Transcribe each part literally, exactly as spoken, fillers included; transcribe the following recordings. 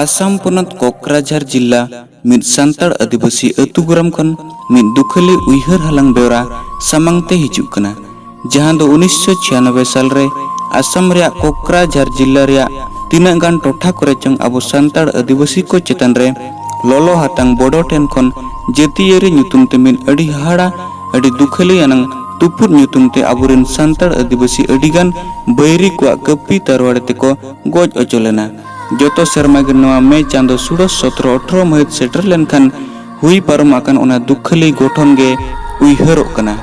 ᱟᱥᱟᱢ ᱯᱚᱱᱚᱛ ᱠᱚᱠᱨᱟᱡᱷᱟᱨ ᱡᱤᱞᱟ ᱢᱤᱫ ᱥᱟᱱᱛᱟᱲ ᱟᱹᱫᱤᱵᱟᱹᱥᱤ ᱟᱹᱛᱩ ᱜᱨᱟᱢ ᱠᱷᱚᱱ ᱢᱤᱫ ᱫᱩᱠᱷᱟᱹᱞᱤ ᱩᱭᱦᱟᱹᱨ ᱦᱟᱞᱟᱝ ᱵᱮᱣᱨᱟ ᱥᱟᱢᱟᱝ ᱛᱮ ᱦᱤᱡᱩᱜ ᱠᱟᱱᱟ, ᱡᱟᱦᱟᱸ ᱫᱚ ᱩᱱᱤᱥᱥᱚ ᱪᱷᱤᱭᱟᱱᱚᱵᱵᱳᱭ ᱥᱟᱞ ᱨᱮ ᱟᱥᱟᱢ ᱨᱮᱭᱟᱜ ᱠᱚᱠᱨᱟᱡᱷᱟᱨ ᱡᱤᱞᱟ ᱨᱮᱭᱟᱜ ᱛᱤᱱᱟᱹᱜ ᱜᱟᱱ ᱴᱚᱴᱷᱟ ᱠᱚᱨᱮ ᱪᱚᱝ ᱟᱵᱚ ᱥᱟᱱᱛᱟᱲ ᱟᱹᱫᱤᱵᱟᱹᱥᱤ ᱠᱚ ᱪᱮᱛᱟᱱ ᱨᱮ ᱞᱚᱞᱚ ᱦᱟᱛᱟᱝ ᱵᱚᱰᱚ ᱴᱷᱮᱱ ᱠᱷᱚᱱ ᱡᱟᱹᱛᱤᱭᱟᱹᱨᱤ ᱧᱩᱛᱩᱢ ᱛᱮ ᱢᱤᱫ ᱟᱹᱰᱤ ᱦᱟᱦᱟᱲᱟ, ᱟᱹᱰᱤ ᱫᱩᱠᱷᱟᱹᱞᱤ ᱟᱱᱟᱝ ᱛᱩᱯᱩᱫ ᱧᱩᱛᱩᱢ ᱛᱮ ᱟᱵᱚᱨᱮᱱ ᱥᱟᱱᱛᱟᱲ ᱟᱹᱫᱤᱵᱟᱹᱥᱤ ᱟᱹᱰᱤᱜᱟᱱ ᱵᱟᱹᱭᱨᱤ ᱠᱚᱣᱟᱜ ᱠᱟᱹᱯᱤ ᱛᱟᱨᱣᱟᱲᱤ ᱛᱮᱠᱚ ᱜᱚᱡ ᱚᱪᱚ ᱞᱮᱱᱟ᱾ ᱡᱚᱛᱚ ᱥᱮᱨᱢᱟ ᱜᱮ ᱱᱚᱣᱟ ᱢᱮ ᱪᱟᱸᱫᱚ ᱥᱩᱲᱟᱹ ᱥᱚᱛᱨᱚ ᱟᱴᱷᱨᱚ ᱢᱟᱹᱦᱤᱛ ᱥᱮᱴᱮᱨ ᱞᱮᱱᱠᱷᱟᱱ ᱦᱩᱭ ᱯᱟᱨᱚᱢ ᱟᱠᱟᱱ ᱚᱱᱟ ᱫᱩᱠᱷᱟᱹᱞᱤ ᱜᱷᱚᱴᱚᱱ ᱜᱮ ᱩᱭᱦᱟᱹᱨᱚᱜ ᱠᱟᱱᱟ᱾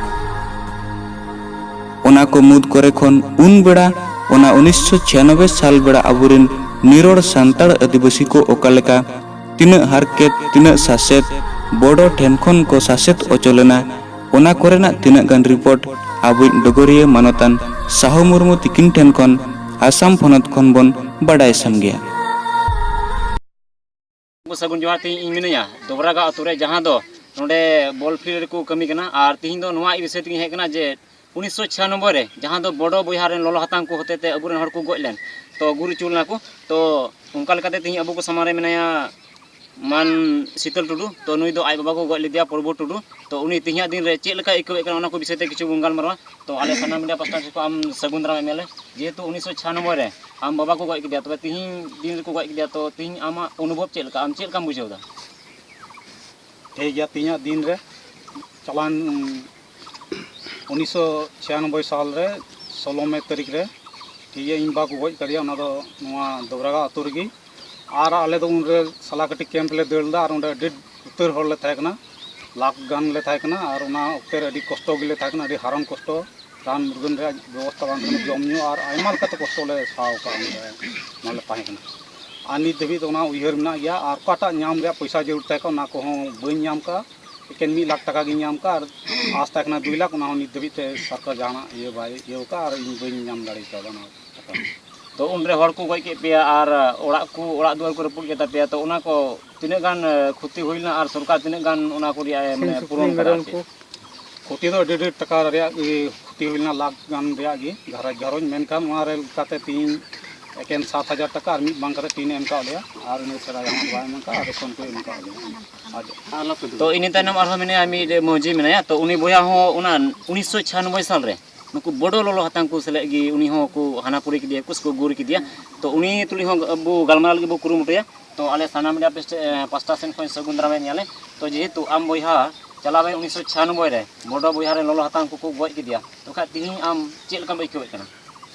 ᱚᱱᱟ ᱠᱚ ᱢᱩᱫᱽ ᱠᱚᱨᱮ ᱠᱷᱚᱱ ᱩᱱ ᱵᱮᱲᱟ, ᱚᱱᱟ ᱩᱱᱤᱥᱥᱚ ᱪᱷᱤᱭᱟᱱᱚᱵᱵᱳᱭ ᱥᱟᱞ ᱵᱮᱲᱟ ᱟᱵᱚᱨᱮᱱ ᱱᱤᱨᱚᱲ ᱥᱟᱱᱛᱟᱲ ᱟᱹᱫᱤᱵᱟᱹᱥᱤ ᱠᱚ ᱚᱠᱟ ᱞᱮᱠᱟ ᱛᱤᱱᱟᱹᱜ ᱦᱟᱨᱠᱮᱛ, ᱛᱤᱱᱟᱹᱜ ᱥᱟᱥᱮᱛ ᱵᱚᱰᱚ ᱴᱷᱮᱱ ᱠᱷᱚᱱ ᱠᱚ ᱥᱟᱥᱮᱛ ᱚᱪᱚ ᱞᱮᱱᱟ, ᱚᱱᱟ ᱠᱚᱨᱮᱱᱟᱜ ᱛᱤᱱᱟᱹᱜ ᱜᱟᱱ ᱨᱤᱯᱳᱨᱴ ᱟᱵᱚᱭᱤᱡ ᱰᱚᱜᱚᱨᱤᱭᱟᱹ ᱢᱟᱱᱚᱛᱟᱱ ᱥᱟᱦᱩ ᱢᱩᱨᱢᱩ ᱛᱤᱠᱤᱱ ᱴᱷᱮᱱ ᱠᱷᱚᱱ ᱟᱥᱟᱢ ᱯᱚᱱᱚᱛ ᱠᱷᱚᱱ ᱵᱚᱱ ᱵᱟᱰᱟᱭ ᱥᱟᱢᱜᱮᱭᱟ᱾ ᱥᱟᱹᱜᱩᱱ ᱡᱚᱦᱟᱨ, ᱛᱮᱦᱮᱧ ᱤᱧ ᱢᱤᱱᱟᱹᱧᱟ ᱫᱚᱵᱨᱟᱜᱟ ᱟᱛᱳ ᱨᱮ, ᱡᱟᱦᱟᱸ ᱫᱚ ᱱᱚᱰᱮ ᱵᱚᱞ ᱯᱷᱤᱞᱰ ᱨᱮᱠᱚ ᱠᱟᱹᱢᱤ ᱠᱟᱱᱟ᱾ ᱟᱨ ᱛᱮᱦᱮᱧ ᱫᱚ ᱱᱚᱣᱟ ᱵᱤᱥᱚᱭ ᱛᱮᱜᱮᱧ ᱦᱮᱡ ᱟᱠᱟᱱᱟ ᱡᱮ ᱩᱱᱤᱥᱥᱚ ᱪᱷᱤᱭᱟᱱᱚᱵᱵᱳᱭ ᱨᱮ ᱡᱟᱦᱟᱸ ᱫᱚ ᱵᱚᱰᱚ ᱵᱚᱭᱦᱟ ᱨᱮᱱ ᱞᱚᱞᱚ ᱦᱟᱛᱟᱝ ᱠᱚ ᱦᱚᱛᱮ ᱛᱮ ᱟᱵᱚᱨᱮᱱ ᱦᱚᱲ ᱠᱚ ᱜᱚᱡ ᱞᱮᱱ, ᱛᱚ ᱜᱩᱨ ᱦᱚᱪᱚ ᱞᱮᱱᱟ ᱠᱚ᱾ ᱛᱚ ᱚᱱᱠᱟ ᱞᱮᱠᱟᱛᱮ ᱛᱮᱦᱮᱧ ᱟᱵᱚ ᱠᱚ ᱥᱟᱢᱟᱝ ᱨᱮ ᱢᱮᱱᱟᱭᱟ ᱢᱟᱱ ᱥᱤᱛᱚᱞ ᱴᱩᱰᱩ᱾ ᱛᱚ ᱱᱩᱭ ᱫᱚ ᱟᱡ ᱵᱟᱵᱟ ᱠᱚ ᱜᱚᱡ ᱞᱮᱫᱮᱭᱟ ᱯᱨᱚᱵᱷᱩ ᱴᱩᱰᱩ᱾ ᱛᱚ ᱩᱱᱤ ᱛᱮᱦᱮᱧᱟᱜ ᱫᱤᱱ ᱨᱮ ᱪᱮᱫ ᱞᱮᱠᱟᱭ ᱟᱹᱭᱠᱟᱹᱣᱮᱫ ᱠᱟᱱᱟ, ᱚᱱᱟ ᱠᱚ ᱵᱤᱥᱚᱭ ᱛᱮ ᱠᱤᱪᱷᱩ ᱵᱚᱱ ᱜᱟᱞᱢᱟᱨᱟᱣᱟ᱾ ᱛᱚ ᱟᱞᱮ ᱥᱟᱱᱟᱢ ᱢᱤᱰᱤᱭᱟ ᱯᱟᱥᱴᱟ ᱥᱮᱫ ᱠᱷᱚᱱ ᱟᱢ ᱥᱟᱹᱜᱩᱱ ᱫᱟᱨᱟᱢ ᱮᱢ ᱞᱮ, ᱡᱮᱦᱮᱛᱩ ᱩᱱᱤᱥᱥᱚ ᱪᱷᱤᱭᱟᱱᱚᱵᱵᱳᱭ ᱨᱮ ᱟᱢ ᱵᱟᱵᱟ ᱠᱚ ᱜᱚᱡ ᱠᱮᱫᱮᱭᱟ, ᱛᱚᱵᱮ ᱛᱤᱦᱤᱧ ᱫᱤᱱ ᱨᱮᱠᱚ ᱜᱚᱡ ᱠᱮᱫᱮᱭᱟ, ᱛᱚ ᱛᱤᱦᱤᱧ ᱟᱢᱟᱜ ᱚᱱᱩᱵᱷᱚᱵ ᱪᱮᱫ ᱞᱮᱠᱟ, ᱟᱢ ᱪᱮᱫ ᱞᱮᱠᱟᱢ ᱵᱩᱡᱷᱟᱹᱣ ᱮᱫᱟ? ᱴᱷᱤᱠ ᱜᱮᱭᱟ, ᱛᱮᱦᱮᱧᱟᱜ ᱫᱤᱱ ᱨᱮ ᱪᱟᱞᱟᱣᱮᱱ ᱩᱱᱤᱥᱥᱚ ᱪᱷᱤᱭᱟᱱᱚᱵᱵᱳᱭ ᱥᱟᱞ ᱨᱮ ᱥᱳᱞᱳ ᱢᱮ ᱛᱟᱹᱨᱤᱠᱷ ᱨᱮ, ᱴᱷᱤᱠ ᱜᱮᱭᱟ, ᱤᱧ ᱵᱟ ᱠᱚ ᱜᱚᱡ ᱠᱟᱫᱮᱭᱟ, ᱚᱱᱟ ᱫᱚ ᱱᱚᱣᱟ ᱫᱚᱵᱨᱟᱜᱟ ᱟᱹᱛᱩ ᱨᱮᱜᱮ᱾ ᱟᱨ ᱟᱞᱮ ᱫᱚ ᱩᱱᱨᱮ ᱥᱟᱞᱟᱠᱟᱹᱴᱤ ᱠᱮᱢᱯ ᱞᱮ ᱫᱟᱹᱲ ᱞᱮᱫᱟ, ᱟᱨ ᱚᱸᱰᱮ ᱟᱹᱰᱤ ᱩᱛᱟᱹᱨ ᱦᱚᱲ ᱞᱮ ᱛᱟᱦᱮᱸ ᱠᱟᱱᱟ, ᱞᱟᱠᱷ ᱜᱟᱱ ᱞᱮ ᱛᱟᱦᱮᱸ ᱠᱟᱱᱟ᱾ ᱟᱨ ᱚᱱᱟ ᱚᱠᱛᱮ ᱨᱮ ᱟᱹᱰᱤ ᱠᱚᱥᱴᱚ ᱜᱮᱞᱮ ᱛᱟᱦᱮᱸ ᱠᱟᱱᱟ, ᱟᱹᱰᱤ ᱦᱟᱨᱚᱱ ᱠᱚᱥᱴᱚ, ᱨᱟᱱ ᱢᱩᱨᱜᱟᱹᱱ ᱨᱮᱭᱟᱜ ᱵᱮᱵᱚᱥᱛᱷᱟ ᱵᱟᱝ ᱛᱟᱦᱮᱸ ᱠᱟᱱᱟ, ᱡᱚᱢ ᱧᱩ ᱟᱨ ᱟᱭᱢᱟ ᱞᱮᱠᱟᱛᱮ ᱠᱚᱥᱴᱚ ᱞᱮ ᱥᱟᱦᱟᱣ ᱟᱠᱟᱫᱼᱟ, ᱚᱸᱰᱮ ᱚᱱᱟ ᱞᱮ ᱛᱟᱦᱮᱸ ᱠᱟᱱᱟ᱾ ᱟᱨ ᱱᱤᱛ ᱫᱷᱟᱹᱵᱤᱡ ᱫᱚ ᱚᱱᱟ ᱩᱭᱦᱟᱹᱨ ᱢᱮᱱᱟᱜ ᱜᱮᱭᱟ᱾ ᱟᱨ ᱚᱠᱟᱴᱟᱜ ᱧᱟᱢ ᱨᱮᱭᱟᱜ ᱯᱚᱭᱥᱟ ᱡᱟᱹᱨᱩᱲ ᱛᱟᱦᱮᱸ ᱠᱟᱱᱟ, ᱚᱱᱟ ᱠᱚᱦᱚᱸ ᱵᱟᱹᱧ ᱧᱟᱢ ᱠᱟᱜᱼᱟ᱾ ᱮᱠᱮᱱ ᱢᱤᱫ ᱞᱟᱠᱷ ᱴᱟᱠᱟ ᱜᱤᱧ ᱧᱟᱢ ᱠᱟᱜᱼᱟ, ᱟᱨ ᱟᱥ ᱛᱟᱦᱮᱸ ᱠᱟᱱᱟ ᱫᱩᱭ ᱞᱟᱠᱷ, ᱚᱱᱟ ᱦᱚᱸ ᱱᱤᱛ ᱫᱷᱟᱹᱵᱤᱡ ᱛᱮ ᱥᱚᱨᱠᱟᱨ ᱡᱟᱦᱟᱱᱟᱜ ᱤᱭᱟᱹ ᱵᱟᱭ ᱤᱭᱟᱹ ᱠᱟᱜᱼᱟ, ᱟᱨ ᱤᱧ ᱵᱟᱹᱧ ᱧᱟᱢ ᱫᱟᱲᱮ ᱠᱟᱣᱫᱟ ᱚᱱᱟ ᱴᱟᱠᱟ᱾ ᱛᱚ ᱩᱱᱨᱮ ᱦᱚᱲ ᱠᱚ ᱜᱚᱡ ᱠᱮᱫ ᱯᱮᱭᱟ ᱟᱨ ᱚᱲᱟᱜ ᱠᱚ, ᱚᱲᱟᱜ ᱫᱩᱣᱟᱹᱨ ᱠᱚ ᱨᱟᱹᱯᱩᱫ ᱠᱮᱫ ᱛᱟᱯᱮᱭᱟ, ᱛᱚ ᱚᱱᱟ ᱠᱚ ᱛᱤᱱᱟᱹᱜ ᱜᱟᱱ, ᱮ, ᱠᱷᱚᱛᱤ ᱦᱩᱭ ᱞᱮᱱᱟ ᱟᱨ ᱥᱚᱨᱠᱟᱨ ᱛᱤᱱᱟᱹᱜ ᱜᱟᱱ ᱚᱱᱟ ᱠᱚ ᱨᱮᱭᱟᱜ ᱮ, ᱢᱟᱱᱮ, ᱯᱩᱨᱚᱱ ᱠᱟᱫᱟ ᱟᱨ ᱪᱮᱫ? ᱠᱷᱚᱛᱤ ᱫᱚ ᱟᱹᱰᱤ ᱰᱷᱮᱨ ᱴᱟᱠᱟ ᱨᱮᱭᱟᱜ ᱜᱮ ᱠᱷᱚᱛᱤ ᱦᱩᱭ ᱞᱮᱱᱟ, ᱞᱟᱠᱷ ᱜᱟᱱ ᱨᱮᱭᱟᱜ ᱜᱮ ᱜᱷᱟᱨᱚᱸᱡᱽ, ᱜᱷᱟᱨᱚᱸᱡᱽ᱾ ᱢᱮᱱᱠᱷᱟᱱ ᱚᱱᱟ ᱨᱮ ᱞᱮᱠᱟᱛᱮ ᱛᱤᱦᱤᱧ ᱮᱠᱮᱱ ᱥᱟᱛ ᱦᱟᱡᱟᱨ ᱴᱟᱠᱟ ᱟᱨ ᱢᱤᱫ ᱵᱟᱝ ᱠᱟᱛᱮ ᱴᱤᱱ ᱮ ᱮᱢ ᱠᱟᱣᱟᱫ ᱞᱮᱭᱟ, ᱟᱨ ᱤᱱᱟᱹ ᱪᱷᱟᱲᱟ ᱡᱟᱦᱟᱸ ᱵᱟᱭ ᱮᱢ ᱠᱟᱜᱼᱟ, ᱨᱮᱥᱚᱱ ᱠᱚᱭ ᱮᱢ ᱠᱟᱣᱟᱫ ᱞᱮᱭᱟ᱾ ᱟᱨ ᱛᱚ ᱤᱱᱟᱹ ᱛᱟᱭᱱᱚᱢ ᱟᱨᱦᱚᱸ ᱢᱮᱱᱟᱭᱟ ᱢᱤᱫ ᱢᱟᱹᱡᱷᱤ ᱢᱮᱱᱟᱭᱟ, ᱛᱚ ᱩᱱᱤ ᱵᱚᱭᱦᱟ ᱦᱚᱸ ᱚᱱᱟ ᱩᱱᱤᱥᱥᱚ ᱪᱷᱤᱭᱟᱱᱚᱵᱵᱳᱭ ᱥᱟᱞ ᱨᱮ ᱱᱩᱠᱩ ᱵᱚᱰᱚ ᱞᱚᱞᱚ ᱦᱟᱛᱟᱝ ᱠᱚ ᱥᱟᱞᱟᱜ ᱜᱮ ᱩᱱᱤ ᱦᱚᱸ ᱠᱚ ᱦᱟᱱᱟ ᱯᱩᱨᱤ ᱠᱮᱫᱮᱭᱟ, ᱠᱩᱥ ᱠᱚ ᱜᱩᱨ ᱠᱮᱫᱮᱭᱟ᱾ ᱛᱚ ᱩᱱᱤ ᱛᱩᱞᱩᱡ ᱦᱚᱸ ᱟᱵᱚ ᱜᱟᱞᱢᱟᱨᱟᱣ ᱞᱟᱹᱜᱤᱫ ᱵᱚ ᱠᱩᱨᱩᱢᱩᱴᱩᱭᱟ᱾ ᱛᱚ ᱟᱞᱮ ᱥᱟᱱᱟᱢ ᱢᱤᱰᱤᱭᱟ ᱯᱮᱥᱴ-, ᱮ, ᱯᱟᱥᱴᱟ ᱥᱮᱱ ᱠᱷᱚᱱ ᱥᱟᱹᱜᱩᱱ ᱫᱟᱨᱟᱢᱮ ᱧᱟᱞᱮ᱾ ᱛᱚ ᱡᱮᱦᱮᱛᱩ ᱟᱢ ᱵᱚᱭᱦᱟ ᱪᱟᱞᱟᱣᱮᱱ ᱩᱱᱤᱥᱥᱚ ᱪᱷᱤᱭᱟᱱᱚᱵᱵᱳᱭ ᱨᱮ ᱵᱚᱰᱚ ᱵᱚᱭᱦᱟ ᱨᱮ ᱞᱚᱞᱚ ᱦᱟᱛᱟᱝ ᱠᱚᱠᱚ ᱜᱚᱡ ᱠᱮᱫᱮᱭᱟ, ᱛᱚ ᱠᱷᱟᱡ ᱛᱤᱦᱤᱧ ᱟᱢ ᱪᱮᱫ ᱞᱮᱠᱟᱢ ᱟᱹᱭᱠᱟᱹᱣᱮᱫ ᱠᱟᱱᱟ?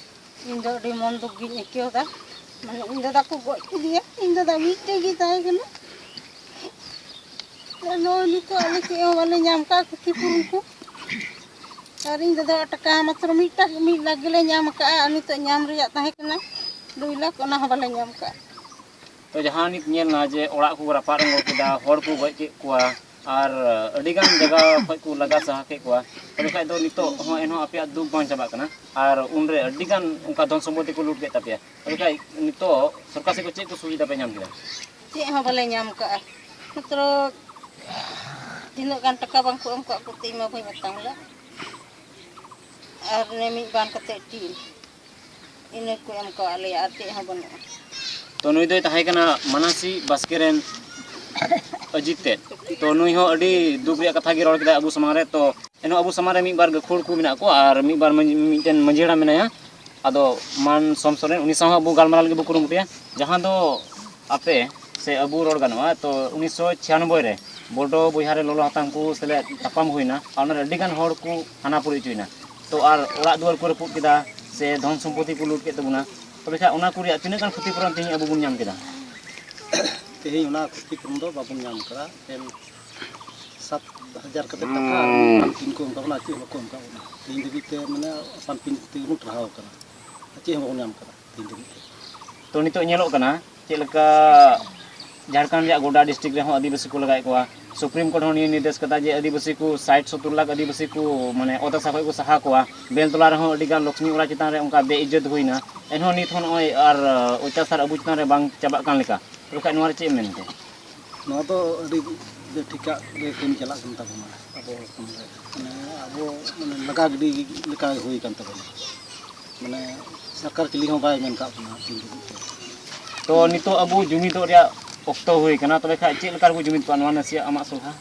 ᱤᱧ ᱫᱚ ᱟᱹᱰᱤ ᱢᱚᱱ ᱫᱩᱠ ᱜᱤᱧ ᱟᱹᱭᱠᱟᱹᱣ ᱮᱫᱟ᱾ ᱢᱟᱱᱮ ᱤᱧ ᱫᱟᱫᱟ ᱠᱚ ᱜᱚᱡ ᱠᱮᱫᱮᱭᱟ, ᱤᱧ ᱫᱟᱫᱟ ᱢᱤᱫᱴᱮᱡ ᱜᱮ ᱛᱟᱦᱮᱸ ᱠᱟᱱᱟ᱾ ᱟᱨ ᱱᱚᱜᱼᱚᱭ ᱱᱤᱛᱚᱜ ᱟᱞᱮ ᱪᱮᱫ ᱦᱚᱸ ᱵᱟᱞᱮ ᱧᱟᱢ ᱠᱟᱜ ᱠᱷᱚᱛᱤ ᱯᱩᱨᱚᱱ ᱠᱚ᱾ ᱟᱨ ᱤᱧ ᱫᱟᱫᱟ ᱴᱟᱠᱟ ᱢᱟᱛᱨᱚ ᱢᱤᱫᱴᱟᱝ, ᱢᱤᱫ ᱞᱟᱠᱷ ᱜᱮᱞᱮ ᱧᱟᱢ ᱠᱟᱜᱼᱟ, ᱟᱨ ᱱᱤᱛᱚᱜ ᱧᱟᱢ ᱨᱮᱭᱟᱜ ᱛᱟᱦᱮᱸ ᱠᱟᱱᱟ ᱫᱩᱭ ᱞᱟᱠᱷ, ᱚᱱᱟ ᱦᱚᱸ ᱵᱟᱞᱮ ᱧᱟᱢ ᱠᱟᱜᱼᱟ᱾ ᱛᱚ ᱡᱟᱦᱟᱸ ᱱᱤᱛ ᱧᱮᱞ ᱮᱱᱟ ᱡᱮ ᱚᱲᱟᱜ ᱠᱚ ᱨᱟᱯᱟᱜ ᱨᱚᱝᱜᱚ ᱠᱮᱫᱟ, ᱦᱚᱲ ᱠᱚ ᱜᱚᱡ ᱠᱮᱫ ᱠᱚᱣᱟ, ᱟᱨ ᱟᱹᱰᱤᱜᱟᱱ ᱡᱟᱭᱜᱟ ᱠᱷᱚᱡ ᱠᱚ ᱞᱟᱜᱟ ᱥᱟᱦᱟ ᱠᱮᱫ ᱠᱚᱣᱟ, ᱛᱚᱵᱮ ᱠᱷᱟᱡ ᱫᱚ ᱱᱤᱛᱚᱜ ᱦᱚᱸ ᱮᱱᱦᱚᱸ ᱟᱯᱮᱭᱟᱜ ᱫᱩᱠ ᱵᱟᱝ ᱪᱟᱵᱟᱜ ᱠᱟᱱᱟ᱾ ᱟᱨ ᱩᱱᱨᱮ ᱟᱹᱰᱤᱜᱟᱱ ᱚᱱᱠᱟ ᱫᱷᱚᱱ ᱥᱚᱢᱯᱚᱛᱤ ᱠᱚ ᱞᱩᱴ ᱠᱮᱫ ᱛᱟᱯᱮᱭᱟ, ᱛᱚᱵᱮ ᱠᱷᱟᱡ ᱱᱤᱛᱚᱜ ᱥᱚᱨᱠᱟᱨ ᱥᱮᱫ ᱠᱷᱚᱡ ᱪᱮᱫ ᱠᱚ ᱥᱩᱵᱤᱫᱷᱟ ᱯᱮ ᱧᱟᱢ ᱠᱮᱫᱟ? ᱪᱮᱫ ᱦᱚᱸ ᱵᱟᱞᱮ ᱧᱟᱢ ᱠᱟᱜᱼᱟ᱾ ᱢᱟᱛᱨᱚ ᱛᱤᱱᱟᱹᱜ ᱜᱟᱱ ᱴᱟᱠᱟ ᱵᱟᱝ ᱠᱚ ᱮᱢ ᱠᱟᱜ ᱠᱚᱛᱮ ᱤᱧ ᱢᱟ ᱵᱟᱹᱧ ᱟᱛᱟᱝ ᱞᱮᱫ᱾ ᱟᱨ ᱚᱱᱮ ᱢᱤᱫ ᱵᱟᱱ ᱠᱟᱛᱮ ᱴᱤᱱ, ᱤᱱᱟᱹ ᱠᱚ ᱮᱢ ᱠᱟᱣᱟᱫ ᱞᱮᱭᱟ, ᱟᱨ ᱪᱮᱫ ᱦᱚᱸ ᱵᱟᱹᱱᱩᱜᱼᱟ᱾ ᱛᱚ ᱱᱩᱭ ᱫᱚᱭ ᱛᱟᱦᱮᱸ ᱠᱟᱱᱟ ᱢᱟᱱᱟᱥᱤ ᱵᱟᱥᱠᱮ ᱨᱮᱱ ᱟᱹᱡᱤᱛ ᱛᱮᱫ᱾ ᱛᱚ ᱱᱩᱭ ᱦᱚᱸ ᱟᱹᱰᱤ ᱫᱩᱠ ᱨᱮᱭᱟᱜ ᱠᱟᱛᱷᱟ ᱜᱮ ᱨᱚᱲ ᱠᱮᱫᱟ ᱟᱵᱚ ᱥᱟᱢᱟᱝ ᱨᱮ᱾ ᱛᱚ ᱮᱱᱦᱚᱸ ᱟᱵᱚ ᱥᱟᱢᱟᱝ ᱨᱮ ᱢᱤᱫ ᱵᱟᱨ ᱜᱟᱹᱠᱷᱩᱲ ᱠᱚ ᱢᱮᱱᱟᱜ ᱠᱚᱣᱟ ᱟᱨ ᱢᱤᱫ ᱵᱟᱨ ᱢᱟᱹᱡᱷᱤ, ᱢᱤᱫᱴᱮᱱ ᱢᱟᱹᱡᱷᱤ ᱦᱟᱲᱟᱢ ᱢᱮᱱᱟᱭᱟ, ᱟᱫᱚ ᱢᱟᱱ ᱥᱚᱢ ᱥᱚᱨᱮᱱ, ᱩᱱᱤ ᱥᱟᱶ ᱦᱚᱸ ᱟᱵᱚ ᱜᱟᱞᱢᱟᱨᱟᱣ ᱞᱟᱹᱜᱤᱫ ᱵᱚ ᱠᱩᱨᱩᱢᱩᱴᱩᱭᱟ᱾ ᱡᱟᱦᱟᱸ ᱫᱚ ᱟᱯᱮ ᱥᱮ ᱟᱵᱚ ᱨᱚᱲ ᱜᱟᱱᱚᱜᱼᱟ, ᱛᱚ ᱩᱱᱤᱥᱥᱚ ᱪᱷᱤᱭᱟᱱᱚᱵᱵᱳᱭ ᱨᱮ ᱵᱚᱰᱚ ᱵᱚᱭᱦᱟ ᱨᱮ ᱞᱚᱞᱚ ᱦᱟᱛᱟᱝ ᱠᱚ ᱥᱮᱞᱮᱫ ᱛᱟᱯᱟᱢ ᱦᱩᱭᱱᱟ, ᱟᱨ ᱚᱱᱟᱨᱮ ᱟᱹᱰᱤᱜᱟᱱ ᱦᱚᱲ ᱠᱚ ᱦᱟᱱᱟ ᱯᱩᱨᱤ ᱦᱚᱪᱚᱭᱮᱱᱟ᱾ ᱛᱚ ᱟᱨ ᱚᱲᱟᱜ ᱫᱩᱣᱟᱹᱨ ᱠᱚ ᱨᱟᱹᱯᱩᱫ ᱠᱮᱫᱟ ᱥᱮ ᱫᱷᱚᱱ ᱥᱚᱢᱯᱚᱛᱤ ᱠᱚ ᱞᱩᱴ ᱠᱮᱫ ᱛᱟᱵᱚᱱᱟ, ᱛᱚᱵᱮ ᱠᱷᱟᱱ ᱚᱱᱟ ᱠᱚ ᱨᱮᱭᱟᱜ ᱛᱤᱱᱟᱹᱜ ᱜᱟᱱ ᱠᱷᱚᱛᱤ ᱯᱩᱨᱚᱱ ᱛᱮᱦᱮᱧ ᱟᱵᱚ ᱵᱚᱱ ᱧᱟᱢ ᱠᱮᱫᱟ? ᱛᱮᱦᱮᱧ ᱚᱱᱟ ᱠᱷᱚᱛᱤ ᱯᱩᱨᱚᱱ ᱫᱚ ᱵᱟᱵᱚᱱ ᱧᱟᱢ ᱠᱟᱫᱟ᱾ ᱮᱠᱮᱱ ᱥᱟᱛ ᱦᱟᱡᱟᱨ ᱠᱟᱛᱮ ᱴᱟᱠᱟ ᱟᱨ ᱢᱤᱫ ᱴᱤᱱ ᱠᱚ ᱮᱢ ᱠᱟᱜ ᱵᱚᱱᱟ, ᱪᱮᱫ ᱦᱚᱸ ᱵᱟᱠᱚ ᱮᱢ ᱠᱟᱜ ᱵᱚᱱᱟ᱾ ᱛᱮᱦᱮᱧ ᱫᱷᱟᱹᱵᱤᱡ ᱛᱮ ᱢᱟᱱᱮ ᱟᱥᱟᱢ ᱯᱤᱱ ᱠᱚᱛᱮ ᱜᱮᱵᱚᱱ ᱴᱟᱨᱦᱟᱣ ᱠᱟᱱᱟ, ᱪᱮᱫ ᱦᱚᱸ ᱵᱟᱵᱚᱱ ᱧᱟᱢ ᱠᱟᱫᱟ ᱛᱮᱦᱮᱧ ᱫᱷᱟᱹᱵᱤᱡ ᱛᱮ᱾ ᱛᱚ ᱱᱤᱛᱚᱜ ᱧᱮᱞᱚᱜ ᱠᱟᱱᱟ ᱪᱮᱫ ᱞᱮᱠᱟ ᱡᱷᱟᱲᱠᱷᱚᱸᱰ ᱨᱮᱭᱟᱜ ᱜᱚᱰᱟ ᱰᱤᱥᱴᱨᱤᱠᱴ ᱨᱮᱦᱚᱸ ᱟᱹᱫᱤᱵᱟᱹᱥᱤ ᱠᱚ ᱞᱟᱜᱟᱭᱮᱫ ᱠᱚᱣᱟ᱾ ᱥᱩᱯᱨᱤᱢ ᱠᱳᱨᱴ ᱦᱚᱸ ᱱᱤᱭᱟᱹ ᱱᱤᱨᱫᱮᱥ ᱠᱟᱫᱟ ᱡᱮ ᱟᱹᱫᱤᱵᱟᱹᱥᱤ ᱠᱚ ᱥᱟᱴ ᱥᱚᱛᱛᱚᱨ ᱞᱟᱠᱷ ᱟᱹᱫᱤᱵᱟᱹᱥᱤ ᱠᱚ ᱢᱟᱱᱮ ᱚᱛ ᱦᱟᱥᱟ ᱠᱷᱚᱱ ᱠᱚ ᱥᱟᱦᱟ ᱠᱚᱣᱟ᱾ ᱵᱮᱞᱛᱚᱞᱟ ᱨᱮᱦᱚᱸ ᱟᱹᱰᱤᱜᱟᱱ ᱞᱚᱠᱥᱢᱤ ᱚᱲᱟᱜ ᱪᱮᱛᱟᱱ ᱨᱮ ᱚᱱᱠᱟ ᱵᱮᱼᱤᱡᱽᱡᱚᱛ ᱦᱩᱭᱱᱟ, ᱮᱱᱦᱚᱸ ᱱᱤᱛ ᱦᱚᱸ ᱱᱚᱜᱼᱚᱭ ᱟᱨ ᱚᱛᱛᱟᱪᱟᱨ ᱟᱵᱚ ᱪᱮᱛᱟᱱ ᱨᱮ ᱵᱟᱝ ᱪᱟᱵᱟᱜ ᱠᱟᱱ ᱞᱮᱠᱟ᱾ ᱛᱚᱵᱮ ᱠᱷᱟᱡ ᱱᱚᱣᱟ ᱨᱮ ᱪᱮᱫ ᱮᱢ ᱢᱮᱱ ᱠᱮᱭᱟ? ᱱᱚᱣᱟ ᱫᱚ ᱟᱹᱰᱤ ᱵᱮᱴᱷᱤᱠᱟᱜ ᱜᱮ ᱠᱟᱹᱢᱤ ᱪᱟᱞᱟᱜ ᱠᱟᱱ ᱛᱟᱵᱚᱱᱟ ᱟᱵᱚ ᱦᱚᱲ ᱦᱚᱯᱚᱱ ᱨᱮ᱾ ᱢᱟᱱᱮ ᱟᱵᱚ ᱢᱟᱱᱮ ᱞᱟᱜᱟ ᱜᱤᱰᱤ ᱞᱮᱠᱟ ᱦᱩᱭ ᱠᱟᱱ ᱛᱟᱵᱚᱱᱟ᱾ ᱢᱟᱱᱮ ᱥᱚᱨᱠᱟᱨ ᱪᱤᱞᱤ ᱦᱚᱸ ᱵᱟᱭ ᱢᱮᱱ ᱠᱟᱜ ᱵᱚᱱᱟ ᱛᱤᱱ ᱫᱷᱟᱹᱵᱤᱡ ᱛᱮ᱾ ᱛᱚ ᱱᱤᱛᱚᱜ ᱟᱵᱚ ᱡᱩᱢᱤᱫᱚᱜ ᱨᱮᱭᱟᱜ ᱚᱠᱛᱚ ᱦᱩᱭ ᱠᱟᱱᱟ, ᱛᱚᱵᱮ ᱠᱷᱟᱡ ᱪᱮᱫ ᱞᱮᱠᱟ ᱨᱮᱵᱚ ᱡᱩᱢᱤᱫ ᱠᱚᱜᱼᱟ ᱱᱚᱣᱟ ᱱᱟᱥᱮᱭᱟᱜ ᱟᱢᱟᱜ ᱥᱚᱞᱦᱟ?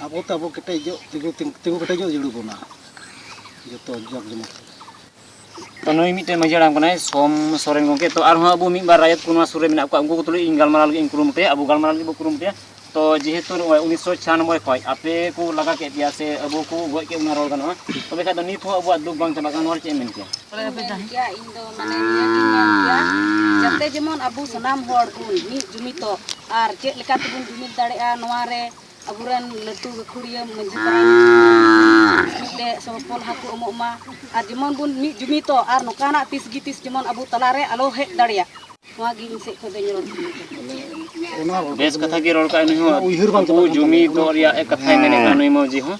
ᱟᱵᱚ ᱛᱮ ᱟᱵᱚ ᱠᱮᱴᱮᱡᱚᱜ, ᱛᱤᱸᱜᱩ, ᱛᱤᱸᱜᱩ, ᱛᱤᱸᱜᱩ ᱠᱮᱴᱮᱡᱚᱜ ᱡᱟᱹᱨᱩᱲ ᱵᱚᱱᱟ ᱡᱚᱛᱚ ᱡᱟᱠ ᱡᱚᱢᱚᱠ᱾ ᱛᱚ ᱱᱩᱭ ᱢᱤᱫᱴᱮᱱ ᱢᱟᱹᱡᱷᱤ ᱦᱟᱲᱟᱢ ᱠᱟᱱᱟᱭ, ᱥᱳᱢ ᱥᱚᱨᱮᱱ ᱜᱚᱢᱠᱮ᱾ ᱛᱚ ᱟᱨᱦᱚᱸ ᱟᱵᱚ ᱢᱤᱫ ᱵᱟᱨ ᱨᱟᱭᱚᱛ ᱠᱚ ᱱᱚᱣᱟ ᱥᱩᱨ ᱨᱮ ᱢᱮᱱᱟᱜ ᱠᱚᱣᱟ, ᱩᱱᱠᱩ ᱠᱚ ᱛᱩᱞᱩᱡ ᱤᱧ ᱜᱟᱞᱢᱟᱨᱟᱣ ᱞᱟᱹᱜᱤᱫ ᱤᱧ ᱠᱩᱨᱩᱢᱩᱴᱩᱭᱟ, ᱟᱵᱚ ᱜᱟᱞᱢᱟᱨᱟᱣ ᱞᱟᱹᱜᱤᱫ ᱵᱚ ᱠᱩᱨᱩᱢᱩᱴᱩᱭᱟ᱾ ᱛᱚ ᱡᱮᱦᱮᱛᱩ ᱱᱚᱜᱼᱚᱭ ᱩᱱᱤᱥᱥᱚ ᱪᱷᱤᱭᱟᱱᱚᱵᱵᱳᱭ ᱠᱷᱚᱡ ᱟᱯᱮ ᱠᱚ ᱞᱟᱜᱟ ᱠᱮᱫ ᱯᱮᱭᱟ ᱥᱮ ᱟᱵᱚ ᱠᱚ ᱜᱚᱡ ᱠᱮᱫ ᱵᱚᱱᱟ ᱨᱚᱲ ᱜᱟᱱᱚᱜᱼᱟ, ᱛᱚᱵᱮ ᱠᱷᱟᱡ ᱫᱚ ᱱᱤᱛ ᱦᱚᱸ ᱟᱵᱚᱣᱟᱜ ᱫᱩᱠ ᱵᱟᱝ ᱪᱟᱵᱟᱜ ᱠᱟᱱᱟ, ᱱᱚᱣᱟ ᱨᱮ ᱪᱮᱫ ᱮᱢ ᱢᱮᱱ ᱠᱮᱭᱟ? ᱢᱮᱱ ᱠᱮᱭᱟ, ᱤᱧ ᱫᱚ ᱢᱟᱱᱮ ᱱᱤᱭᱟᱹ ᱜᱤᱧ ᱢᱮᱱ ᱠᱮᱭᱟ, ᱡᱟᱛᱮ ᱡᱮᱢᱚᱱ ᱟᱵᱚ ᱥᱟᱱᱟᱢ ᱦᱚᱲ ᱵᱚᱱ ᱢᱤᱫ ᱡᱩᱢᱤᱫᱚᱜ ᱟᱨ ᱪᱮᱫ ᱞᱮᱠᱟ ᱛᱮᱵᱚᱱ ᱡᱩᱢᱤᱫ ᱫᱟᱲᱮᱭᱟᱜᱼᱟ, ᱱᱚᱣᱟ ᱨᱮ ᱟᱵᱚᱨᱮᱱ ᱞᱟᱹᱴᱩ ᱜᱟᱹᱠᱷᱩᱲᱤᱭᱟᱹ ᱢᱟᱹᱡᱷᱤ ᱯᱟᱨᱟᱱᱤᱠ ᱢᱤᱫᱴᱮᱡ ᱥᱚᱯᱚᱞ ᱦᱟᱹᱠᱩ ᱮᱢᱚᱜ ᱢᱟ, ᱟᱨ ᱡᱮᱢᱚᱱ ᱵᱚᱱ ᱢᱤᱫ ᱡᱩᱢᱤᱫᱚᱜ ᱟᱨ ᱱᱚᱝᱠᱟᱱᱟᱜ ᱛᱤᱥ ᱜᱮ ᱛᱤᱥ ᱡᱮᱢᱚᱱ ᱟᱵᱚ ᱛᱟᱞᱟᱨᱮ ᱟᱞᱚ ᱦᱮᱡ ᱫᱟᱲᱮᱭᱟᱜ, ᱱᱚᱣᱟ ᱜᱮ ᱤᱧ ᱥᱮᱫ ᱠᱷᱚᱱ ᱫᱚᱧ ᱨᱚᱲ ᱠᱟᱱᱟ᱾ ᱵᱮᱥ ᱠᱟᱛᱷᱟ ᱜᱮ ᱨᱚᱲ ᱠᱟᱜᱼᱟ ᱱᱩᱭ ᱦᱚᱸ᱾ ᱩᱭᱦᱟᱹᱨ ᱵᱟᱝ ᱪᱟᱵᱟᱜ ᱠᱟᱱ ᱛᱟᱵᱚᱱᱟ᱾ ᱩᱱᱠᱩ ᱡᱩᱢᱤᱫᱚᱜ ᱨᱮᱭᱟᱜ ᱮ ᱠᱟᱛᱷᱟᱭ ᱢᱮᱱᱮᱫ ᱠᱟᱱᱟ ᱱᱩᱭ ᱢᱟᱹᱡᱷᱤ ᱦᱚᱸ᱾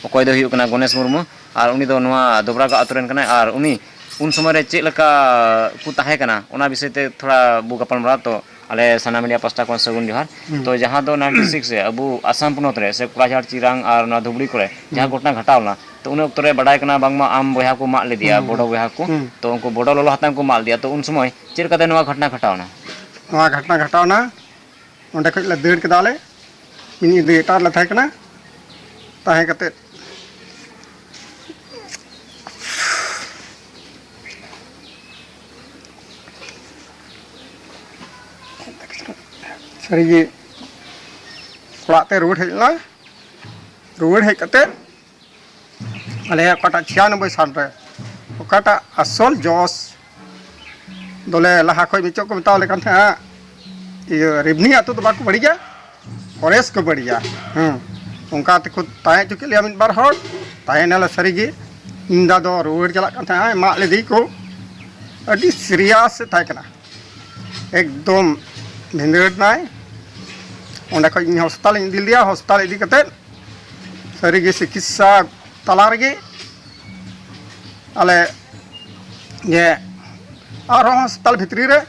ᱚᱠᱚᱭ ᱫᱚᱭ ᱦᱩᱭᱩᱜ ᱠᱟᱱᱟ ᱜᱚᱱᱮᱥ ᱢᱩᱨᱢᱩ, ᱟᱨ ᱩᱱᱤ ᱫᱚ ᱱᱚᱣᱟ ᱫᱚᱵᱨᱟᱜᱟ ᱟᱛᱳ ᱨᱮᱱ ᱠᱟᱱᱟᱭ, ᱟᱨ ᱩᱱᱤ ᱩᱱ ᱥᱚᱢᱚᱭ ᱨᱮ ᱪᱮᱫ ᱞᱮᱠᱟ ᱠᱚ ᱛᱟᱦᱮᱸ ᱠᱟᱱᱟ, ᱚᱱᱟ ᱵᱤᱥᱚᱭ ᱛᱮ ᱛᱷᱚᱲᱟ ᱵᱚ ᱜᱟᱯᱟᱞ ᱢᱟᱨᱟᱣᱟ᱾ ᱛᱚ ᱟᱞᱮ ᱥᱟᱱᱟᱢ ᱢᱤᱰᱤᱭᱟ ᱯᱟᱥᱴᱟ ᱠᱷᱚᱱ ᱥᱟᱹᱜᱩᱱ ᱡᱚᱦᱟᱨ᱾ ᱦᱩᱸ᱾ ᱛᱚ ᱡᱟᱦᱟᱸ ᱫᱚ ᱱᱟᱭᱤᱱᱴᱤ ᱥᱤᱠᱥ ᱨᱮ ᱟᱵᱚ ᱟᱥᱟᱢ ᱯᱚᱱᱚᱛ ᱨᱮ ᱥᱮ ᱠᱚᱲᱟᱡᱷᱟᱲ, ᱪᱤᱨᱟᱝ ᱟᱨ ᱱᱚᱣᱟ ᱫᱷᱩᱵᱽᱲᱤ ᱠᱚᱨᱮ ᱡᱟᱦᱟᱸ ᱦᱩᱸ᱾ ᱜᱷᱚᱴᱚᱱᱟ ᱜᱷᱟᱴᱟᱣ ᱞᱮᱱᱟ, ᱛᱚ ᱩᱱ ᱚᱠᱛᱚ ᱨᱮ ᱵᱟᱰᱟᱭ ᱠᱟᱱᱟ ᱵᱟᱝᱢᱟ ᱟᱢ ᱵᱚᱭᱦᱟ ᱠᱚ ᱢᱟᱜ ᱞᱮᱫᱮᱭᱟ, ᱦᱩᱸ, ᱵᱚᱰᱚ ᱦᱩᱸ᱾ ᱵᱚᱭᱦᱟ ᱠᱚ᱾ ᱦᱩᱸ᱾ ᱛᱚ ᱩᱱᱠᱩ ᱵᱚᱰᱚ ᱞᱚᱞᱚ ᱦᱟᱛᱟᱝ ᱠᱚ ᱢᱟᱜ ᱞᱮᱫᱮᱭᱟ, ᱛᱚ ᱩᱱ ᱥᱚᱢᱚᱭ ᱪᱮᱫ ᱞᱮᱠᱟᱛᱮ ᱱᱚᱣᱟ ᱜᱷᱚᱴᱚᱱᱟ ᱜᱷᱟᱴᱟᱣ ᱮᱱᱟ? ᱱᱚᱣᱟ ᱜᱷᱚᱴᱚᱱᱟ ᱜᱷᱟᱴᱟᱣ ᱮᱱᱟ, ᱚᱸᱰᱮ ᱠᱷᱚᱡ ᱞᱮ ᱫᱟᱹᱲ ᱠᱮᱫᱟ ᱟᱞᱮ, ᱢᱤᱫ ᱧᱤᱫᱟᱹ ᱮᱴᱟᱜ ᱨᱮᱞᱮ ᱛᱟᱦᱮᱸ ᱠᱟᱱᱟ, ᱛᱟᱦᱮᱸ ᱠᱟᱛᱮᱫ ᱥᱟᱹᱨᱤᱜᱮ ᱚᱲᱟᱜ ᱛᱮ ᱨᱩᱣᱟᱹᱲ ᱦᱮᱡ ᱞᱮᱱᱟ᱾ ᱨᱩᱣᱟᱹᱲ ᱦᱮᱡ ᱠᱟᱛᱮᱫ ᱟᱞᱮᱭᱟᱜ ᱚᱠᱟᱴᱟᱜ ᱪᱷᱤᱭᱟᱱᱚᱵᱵᱳᱭ ᱥᱟᱞ ᱨᱮ ᱚᱠᱟᱴᱟᱜ ᱟᱥᱚᱞ ᱡᱚᱥ ᱫᱚᱞᱮ ᱞᱟᱦᱟ ᱠᱷᱚᱡ ᱢᱤᱪᱚᱜ ᱠᱚ ᱢᱮᱛᱟᱣ ᱞᱮ ᱠᱟᱱ ᱛᱟᱦᱮᱸᱜᱼᱟ, ᱤᱭᱟᱹ ᱨᱤᱵᱷᱱᱤ ᱟᱹᱛᱩ ᱫᱚ ᱵᱟᱠᱚ ᱵᱟᱹᱲᱤᱡᱟ, ᱯᱷᱚᱨᱮᱥᱴ ᱠᱚ ᱵᱟᱹᱲᱤᱡᱟ᱾ ᱦᱮᱸ, ᱚᱱᱠᱟ ᱛᱮᱠᱚ ᱛᱟᱦᱮᱸ ᱦᱚᱪᱚ ᱠᱮᱫ ᱞᱮᱭᱟ ᱢᱤᱫ ᱵᱟᱨ ᱦᱚᱲ, ᱛᱟᱦᱮᱸ ᱱᱟᱞᱮ ᱥᱟᱹᱨᱤᱜᱮ᱾ ᱤᱧ ᱫᱟᱫᱟ ᱫᱚ ᱨᱩᱣᱟᱹᱲ ᱪᱟᱞᱟᱜ ᱠᱟᱱ ᱛᱟᱦᱮᱸᱜᱼᱟ, ᱢᱟᱜ ᱞᱮᱫᱮ ᱠᱚ, ᱟᱹᱰᱤ ᱥᱤᱨᱤᱭᱟᱥ ᱮ ᱛᱟᱦᱮᱸ ᱠᱟᱱᱟ, ᱮᱠᱫᱚᱢ ᱵᱷᱤᱸᱫᱟᱹᱲ ᱮᱱᱟᱭ᱾ ᱚᱸᱰᱮ ᱠᱷᱚᱡ ᱤᱧ ᱦᱚᱥᱯᱤᱴᱟᱞ ᱤᱧ ᱤᱫᱤ ᱞᱮᱫᱮᱭᱟ, ᱦᱚᱥᱯᱤᱴᱟᱞ ᱤᱫᱤ ᱠᱟᱛᱮᱫ ᱥᱟᱹᱨᱤᱜᱮ ᱪᱤᱠᱤᱛᱥᱟ ᱛᱟᱞᱟ ᱨᱮᱜᱮ ᱟᱞᱮ ᱡᱮ ᱟᱨᱦᱚᱸ ᱦᱟᱥᱯᱟᱛᱟᱞ ᱵᱷᱤᱛᱨᱤ ᱨᱮ